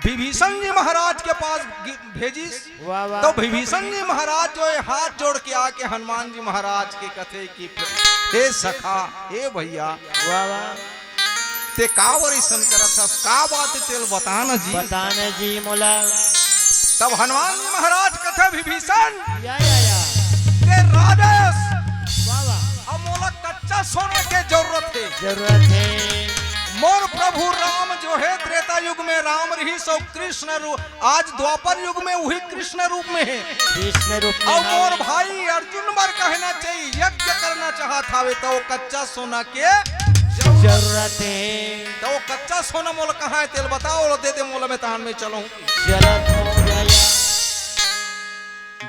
विभीषण जी महाराज के पास गि-, भेजिस। वाह, वाह। तो विभीषण जी महाराज जो है हाथ जोड़ के आके हनुमान जी महाराज के कथे कि हे सखा, हे भैया, वाह, वाह। ते काबर अइसन करत हस? का बात हे तेल बता न जी। बता न जी मोला। तब हनुमान जी महाराज कथे विभीषण, या, या, या। ते राजेश, वाह, वाह। अब मोला कच्चा सोना के जरूरत हे। जरूरत हे। मोर प्रभु राम जो हे, त्रेता युग में राम रहिस अउ कृष्ण रूप, आज द्वापर युग में उही कृष्ण रूप में हे। कृष्ण रूप में अउ हे। मोर भाई अर्जुन बर कहना चाहिए, यज्ञ करना चाहत हावे त ओ कच्चा सोना के जरूरत हे। त ओ कच्चा सोना मोला कहाँ हे, तेला बताओ, ओला दे दे मोला, मैं तहान में चलहूँ। जलत हो गया।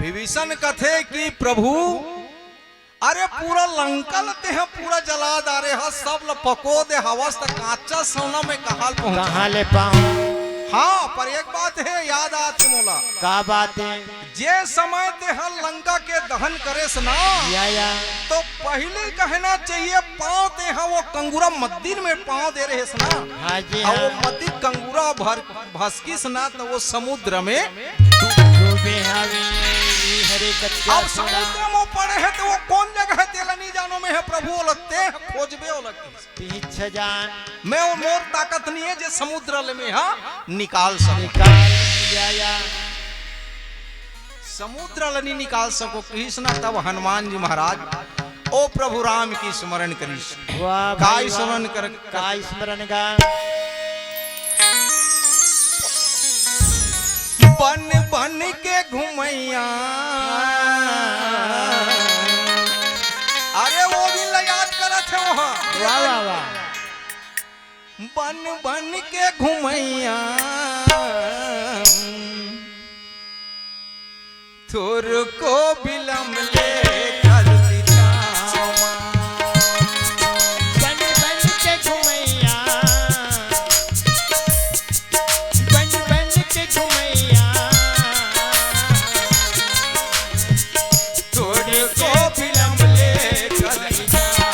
विभीषण कथे कि प्रभु, अरे पूरा लंका ल तेहा पूरा जला डारे हस, सब ल पको दे हवस, त कांचा सोना में कहाँ ले पहुँचा? कहाँ ले पाऊं? हाँ, पर एक बात हे, याद आत हे मोला। का बात हे? जे समय तेहा लंका के दहन करेस ना, या, या। तो पहले कहना चाहिए, पाँव तेहा वो कंगुरा मद्दिर में पाँव दे रहेस ना। हाँ जी, अउ वो हाँ। मद्दिर कंगुरा भर भसकिस ना, त वो समुद्र में डूबे हवे। हरे कच्चा अब सोना। समुद्र में पड़े हे, त वो कोन जगह हे, तेला नहीं जानो मैं हे प्रभु, ओला तें खोजबे, ओला कहिस। पीछे जान। मैं वो मोर ताकत नहीं हे, जे समुद्र ले मैं हा निकाल सकूं। निकाल, या, या। समुद्र ल नहीं निकाल सको, कहिस ना। तब हनुमान जी महाराज ओ प्रभु राम की स्मरण करिस। वाह का भाई, वाह। स्मरण कर? का स्मरण गा? बन बन के घुमैया। अरे वो दिन ला याद करत हे वहाँ। वाह, वाह, वाह। बन बन के घुमैया, थोरको बिलम ले कर दिखावा। बन बन के घुमैया, बन बन के घुमैया, थोरको बिलम ले कर दिखावा।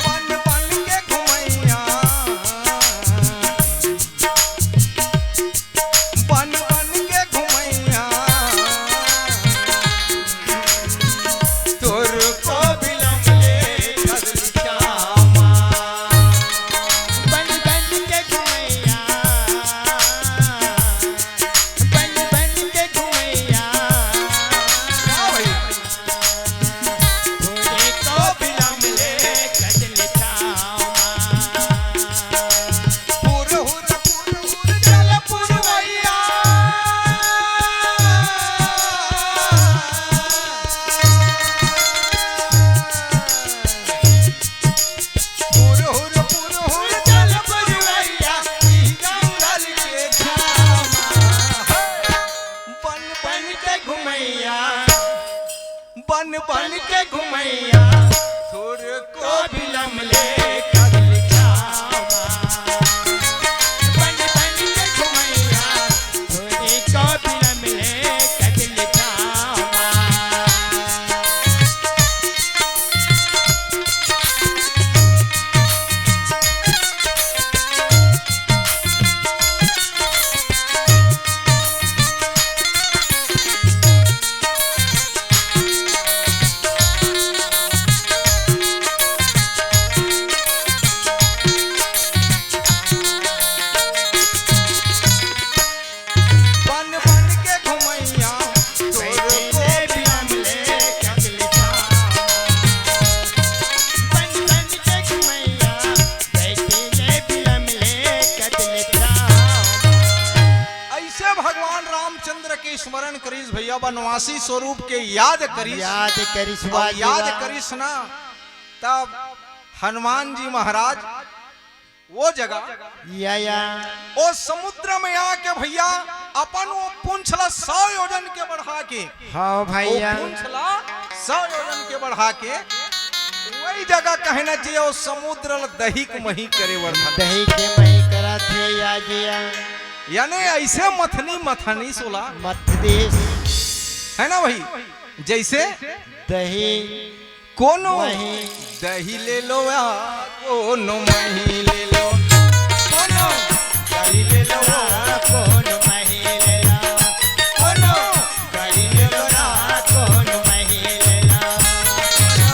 बन बन के घुमैया, बन बन के घुमैया, तोर को बिलम ले कर श्यामा। बन बन के घुमैया, बन बन के घुमैया। वाह भाई। थोरे को बिलम ले कदल छावा। पुरहुर, पुरहुर चल पुरवैया। पुरहुर, पुरहुर चल पुरवैया, ई जंगल के घामा। बन बन के घुमैया। बन बन के घुमैया, थोर को बिलम ले कदल छावा। बन बन के घुमैया, थोर को बिलम ले कदल छावा। बन बन के घुमैया, तोर को बिलम ले कदल छावा। बन बन के घुमैया, बैठे ले बिलम ले कदल छावा। ऐसे भगवान रामचंद्र के स्मरण करिस भैया, वनवासी स्वरूप के याद करिस। याद करिस, और वाह जी याद वाह। करिस ना, तब हनुमान जी महाराज वो जगह, या, या। ओ समुद्र में आके भैया, अपन वो पूंछ ला सौ योजन के बढ़ा के, हाँ भैया। वो पूंछ ला सौ योजन के बढ़ा के, वही जगह कहना चाहिए, वो समुद्र ला दही के मही करे वर्धा। दही के मही करत हे, या जी, या। यानी ऐसे मथनी मथनी सोला। मथनी। है ना भाई? जैसे दही कोनो मही। दही ले लो या कोनो मही ले लो। कोनो दही ले लो या कोनो मही ले लो। कोनो दही ले लो या कोनो मही ले लो। कोनो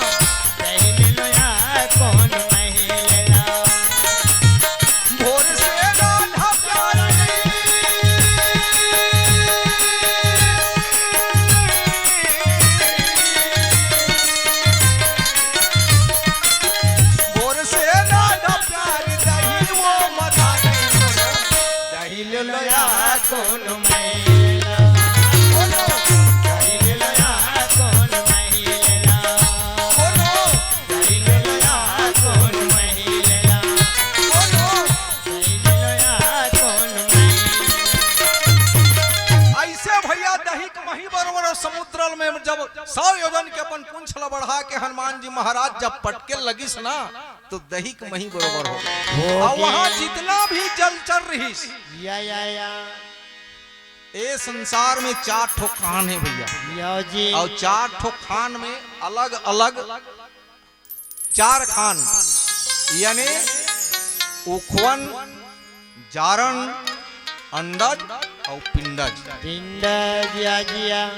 दही ले लो या कोनो मही ले लो। भोर से राधा प्यारी। भोर से राधा कोन महिला? बोलो। कहि लेला कोन महिला? बोलो। कहि लेला कोन महिला? बोलो। कहि लेला कोन महिला? अइसे भइया दहिक मही बरोबर अउ समुद्र में जब सौ योजन के अपन पूंछ ल बढ़ा के हनुमान जी महाराज जब पटके लगिस ना, तो दहिक मही बरोबर हो गे। हो अउ गे। वहाँ जितना भी जलचर रहिस, या, या, या। ए संसार में चार ठो खान हे भइया। या जी। अउ चार ठो खान में अलग-अलग चार खान, यानी उखवन, जारन, अंडज अउ पिंडज। पिंडज, या जी, या।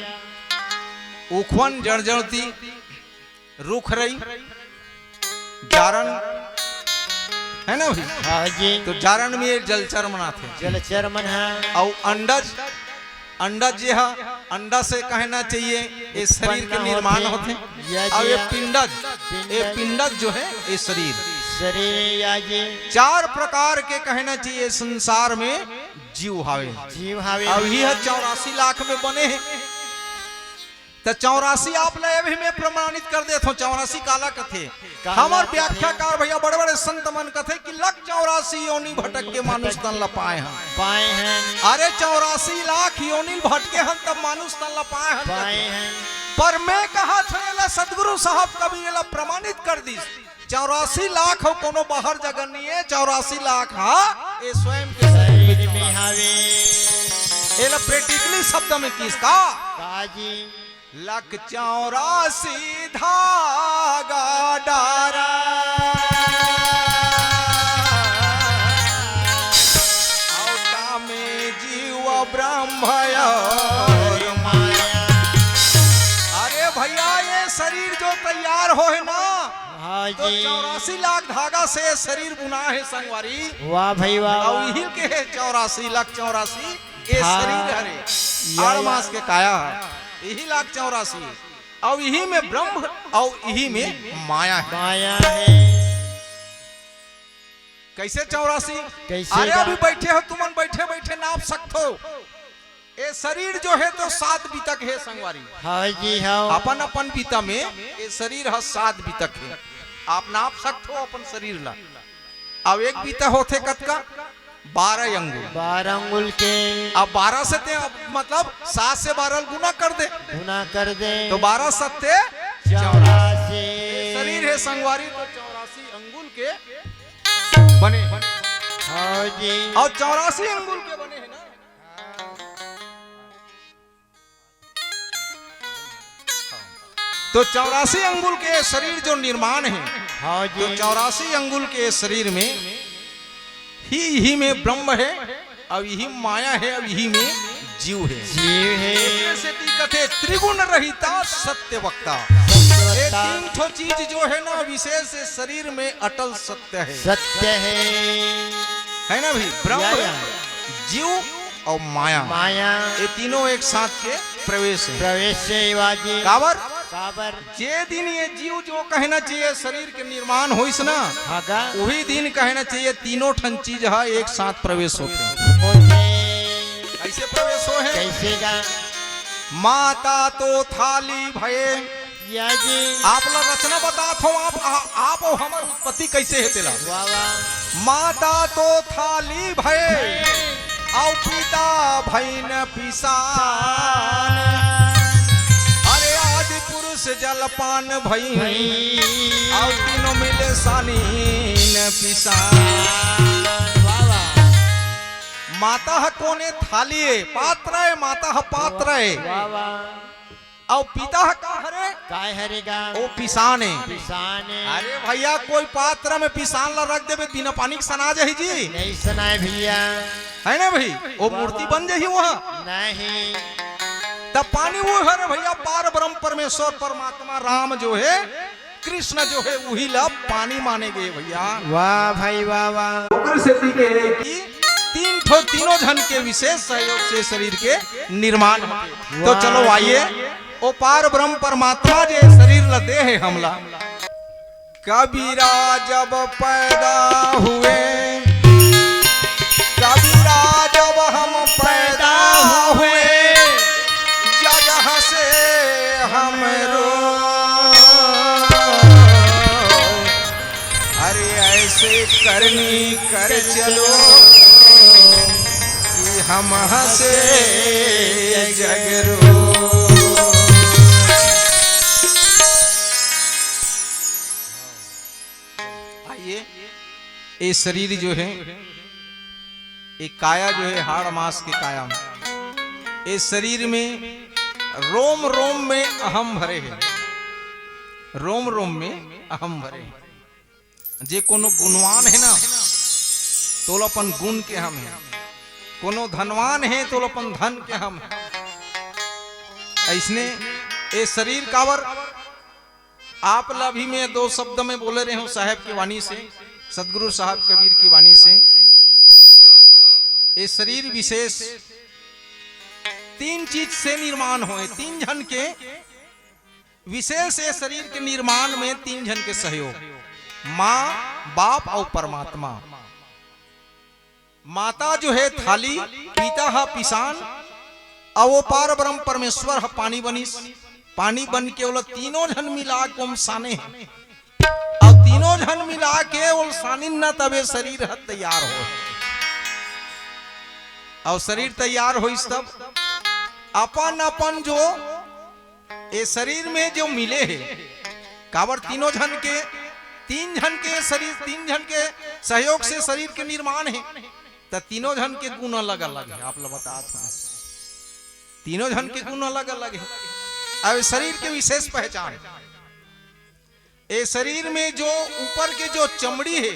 उखवन जड़जड़ती, रूख रई, जारन, है ना भाई? हाँ जी। तो जारन में ये जलचर मन आथे। जलचर मन ह। अउ अंडज, अंडज जे ह, अंडा से कहना चाहिए, ये शरीर के उत्पन्न निर्माण होथे। होथे। या अउ जी, ये या। पिंडज, पिंडज। ये पिंडज जो है, ये शरीर। शरीर, या जी। चार प्रकार के कहना चाहिए संसार में जीव हावे। जीव हावे। अउ ये ह चौरासी लाख में बने हे। त चौरासी आप ला ये भी मैं प्रमाणित कर देत हूँ, चौरासी काला कथे। काला हमर कथे। व्याख्याकार भइया, बड़े-बड़े संत मन कथे कि लख चौरासी योनि भटक के मानुष तन ला पाए हन। पाए हन। अरे, चौरासी लाख योनि भटके हन, तब मानुष तन ला पाए हन पाए कथे। हन। पर मैं कहत हूँ, एला सतगुरु साहब कबीर एला प्रमाणित कर दिस। चौरासी लाख हो, कोनो बाहर जगह नहीं है, चौरासी लाख हा, ये स्वयं के शरीर में हावे। एला practically शब्द में किस का? का जी? लख चौरासी धागा डारा, औटा में जीव ब्रह्म और माया। अरे भइया, ये शरीर जो तैयार होय ना, हाँ तो जी। चौरासी लाख धागा से ये शरीर बुना हे संगवारी। वाह भाई वाह, अउ वाह। इही के हे चौरासी लाख चौरासी ये हाँ। शरीर हरे। या, आड़ या। मास के काया हे। इही लाख चौरासी। अउ इही में ब्रह्म अउ इही में माया हे। माया हे। कइसे चौरासी? कइसे अरे गा? अभी बइठे हो तुमन, बइठे-बइठे नाप सकथो। ए शरीर जो हे तो सात बिता के हे संगवारी। हव जी, हव। अपन-अपन बिता में ए शरीर ह सात बिता के हे। आप नाप सकथो अपन शरीर ला। अब एक बिता होथे कतका? बारह अंगुल। बारह अंगुल के। अब बारह से ते, अब मतलब सात से बारह ल गुना कर दे। गुना कर दे। तो बारह सत्ते चौरासी। शरीर हे संगवारी तो चौरासी अंगुल के बने हे। हव जी। अउ चौरासी अंगुल के बने हे ना। तो चौरासी अंगुल के शरीर जो निर्माण हे, हव जी। तो चौरासी अंगुल के शरीर में ही, इही में ब्रह्म हे, अउ इही माया हे, अउ इही में जीव हे। जीव हे। एकरे सेती कथे त्रिगुण रहिता सत्य वक्ता। सत्य वक्ता। ये तीन ठो चीज जो हे ना विशेष शरीर में अटल सत्य हे। सत्य हे। हे ना भाई? ब्रह्म, या, या। जीव अउ माया। माया। ये तीनों एक साथ के प्रवेश हे। प्रवेश हे, वाह जी। काबर? काबर? जे दिन ये जीव जो कहना चाहिए शरीर के निर्माण होइस ना, हाँ गा। उही दिन कहना चाहिए तीनों ठन चीज ह एक साथ प्रवेश होथे। होथे। कइसे प्रवेश होय हे? कइसे गा? माता तो थाली भये। या जी। आप ला रचना बतात हूँ, आप, आ-, आप अउ हमर उत्पत्ति कइसे हे तेला। वाह, वाह। माता तो थाली भये, अउ पिता भइन पिसान। अरे आदि पुरुष जलपान भई, भई। अउ तीनों मिले सानीन पिसान। वाह, वाह। माता ह कोने थाली ए, पात्र ए, माता ह पात्र ए। वाह, वाह। अउ पिता ह का हरे? काय हरे गा? ओ पिसान ए। पिसान ए। अरे भइया, कोई पात्र में पिसान ला रख देबे, बिना पानी के सना जाही जी? नहीं सनाय भइया। हे ना भाई? ओ मूर्ति बन जाही वहाँ? नहीं। तब पानी वो हरे भइया, पार ब्रह्म परमेश्वर परमात्मा राम जो हे, कृष्ण जो हे, उही ला पानी माने गे भइया। वाह भाई, वाह, वाह। ओकर सेती के हे कि तीन ठो, तीनों झन के विशेष सहयोग से शरीर के निर्माण होथे। तो वाह। चलो आइए, ओ पार ब्रह्म परमात्मा जे शरीर ला दे हे हमला। कबीरा जब पैदा हुए, कबीरा जब हम करनी कर चलो कि हम हंसे जगरो। आइए, ये शरीर जो है, ये काया जो है, हाड़ मांस के काया, ये शरीर में रोम रोम में अहम भरे हैं, रोम रोम में अहम भरे हैं। जे कोनो गुणवान है ना, तो ओला अपन गुण के हम है, कोनो धनवान है, तो ओला अपन धन के हम है। ऐसने ये शरीर काबर आप ला भी मैं दो शब्द में बोले रहे हूँ साहेब की वाणी से, सदगुरु साहब कबीर की वाणी से। ये शरीर विशेष तीन चीज से निर्माण होए, तीन झन के विशेष ये शरीर के निर्माण में तीन झन के सहयोग, माँ, बाप और परमात्मा। माता जो है थाली, पिता हा पिसान, और वो पार ब्रह्म परमेश्वर हा पानी बनिस। पानी बन के ओला तीनों झन मिला के ओम साने हैं। और तीनों झन मिला के ओल सानिन न तबे शरीर ह तैयार हो। और शरीर तैयार होइस तब अपन अपन जो ये शरीर में जो मिले हे, काबर तीनों झन के, तीन झन के शरीर, तीन झन के सहयोग से शरीर के निर्माण हे, त तीनों झन के गुण अलग अलग हे। आप ला बतात हूँ, तीनों झन के गुण अलग अलग हे। अब शरीर के विशेष पहचान, ए शरीर में जो ऊपर के जो चमड़ी हे,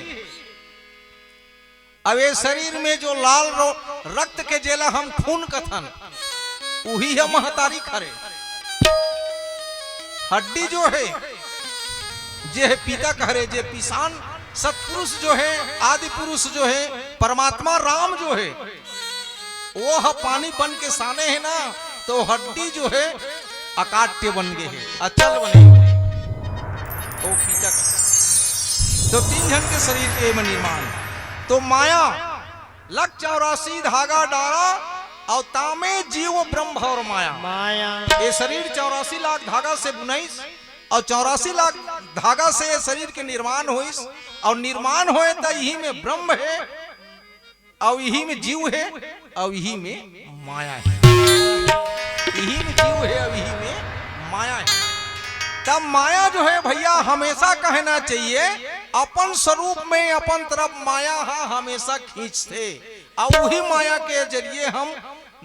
अब ए शरीर में जो लाल रो-, रक्त के जेला हम खून कथन, उही हे महतारी खरे। हड्डी जो हे, जे हे पिता खरे, जे पिसान सत्पुरुष जो हे, आदि पुरुष जो हे, परमात्मा राम जो हे, वो ह पानी बन के साने हे ना, तो हड्डी जो हे अकाट्य बन गे हे, अचल बने हे। तो कीचक, तो तीन झन के शरीर के एमा निर्माण। तो माया लख चौरासी धागा डारा, और तामे जीव ब्रह्म और माया। माया। ये शरीर चौरासी लाख धागा से बुनाइस, और चौरासी लाख धागा से ये शरीर के निर्माण होइस, और निर्माण होए त इही में ब्रह्म हे, अउ इही में जीव हे, अउ इही में माया हे। इही में जीव हे, अउ इही में माया हे। तब माया जो हे भैया, हमेशा कहना चाहिए, अपन स्वरूप में, अपन तरफ माया हा हमेशा खींचथे, अउ उही माया के जरिए हम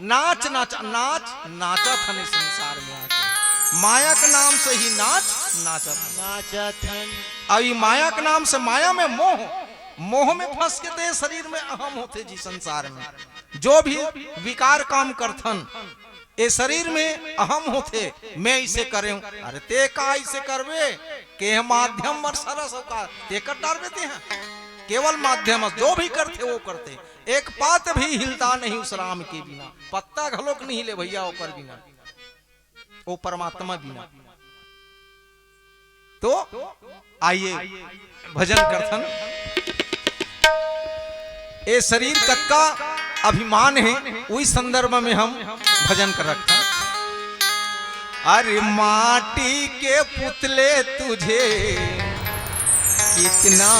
नाच, नाच, नाच, नाचत हन इस संसार में आके। माया के नाम से ही नाच, नाचत हन। नाचत हन। अउ ई माया के नाम से, माया में मोह, मोह में फंस के ते शरीर में अहम होथे जी। संसार में जो भी विकार काम करथन, ए शरीर में अहम होथे, मैं इसे करेंव। अरे ते का इसे करबे? के ह माध्यम मर सरस हो का? ते कर डारबे ते ह। केवल माध्यम, जो भी करथे वो करथे, एक पात भी हिलता नहीं उस राम के बिना, पत्ता घलोक नहीं हिले भैया ओकर बिना। ओ परमात्मा बिना। तो आइए भजन करथन। ए शरीर तक का अभिमान हे, उही संदर्भ में हम भजन कर रखथन। अरे माटी के पुतले तुझे कितना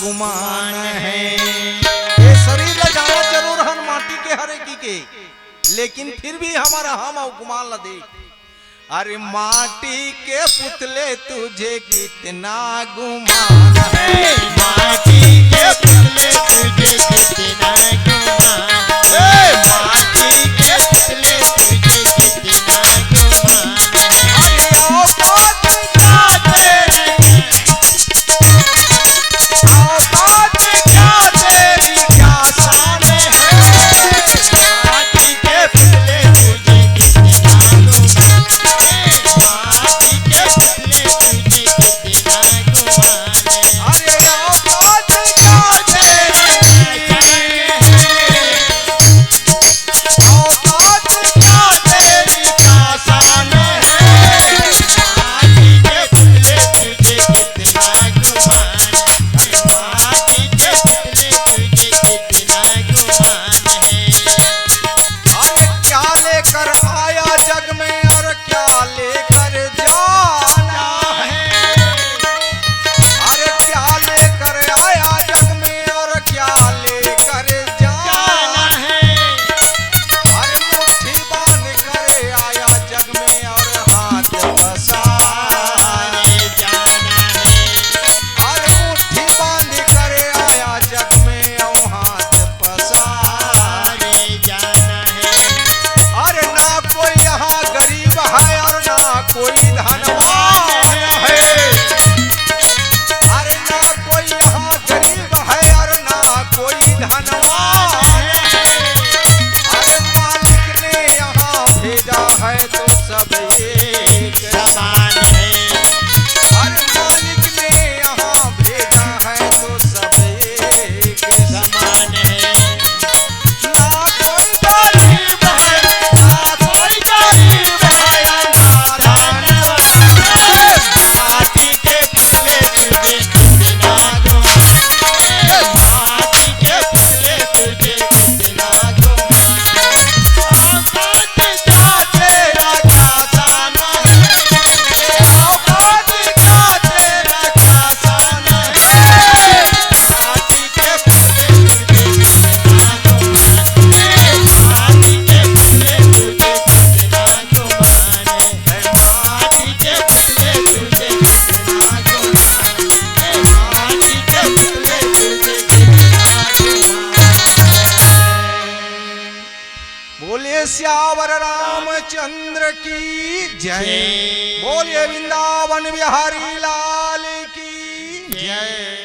गुमान है। ए शरीर ला जाना जरूर हन माटी के हरे की के, लेकिन फिर भी हमर अहम अउ गुमान ला देख। अरे माटी के पुतले तुझे कितना गुमान है, माटी के पुतले तुझे कितना गुमान है, माटी के पुतले तुझे कितना गुमान है। अरे औकात क्या तेरी, औकात क्या तेरी, क्या शान है, माटी के पुतले तुझे कितना गुमान है, माटी के पुतले तुझे कितना गुमान है। अरे औकात क्या तेरी, सियावर रामचंद्र की जय। जय। बोलिए वृंदावन बिहारी लाल की जय।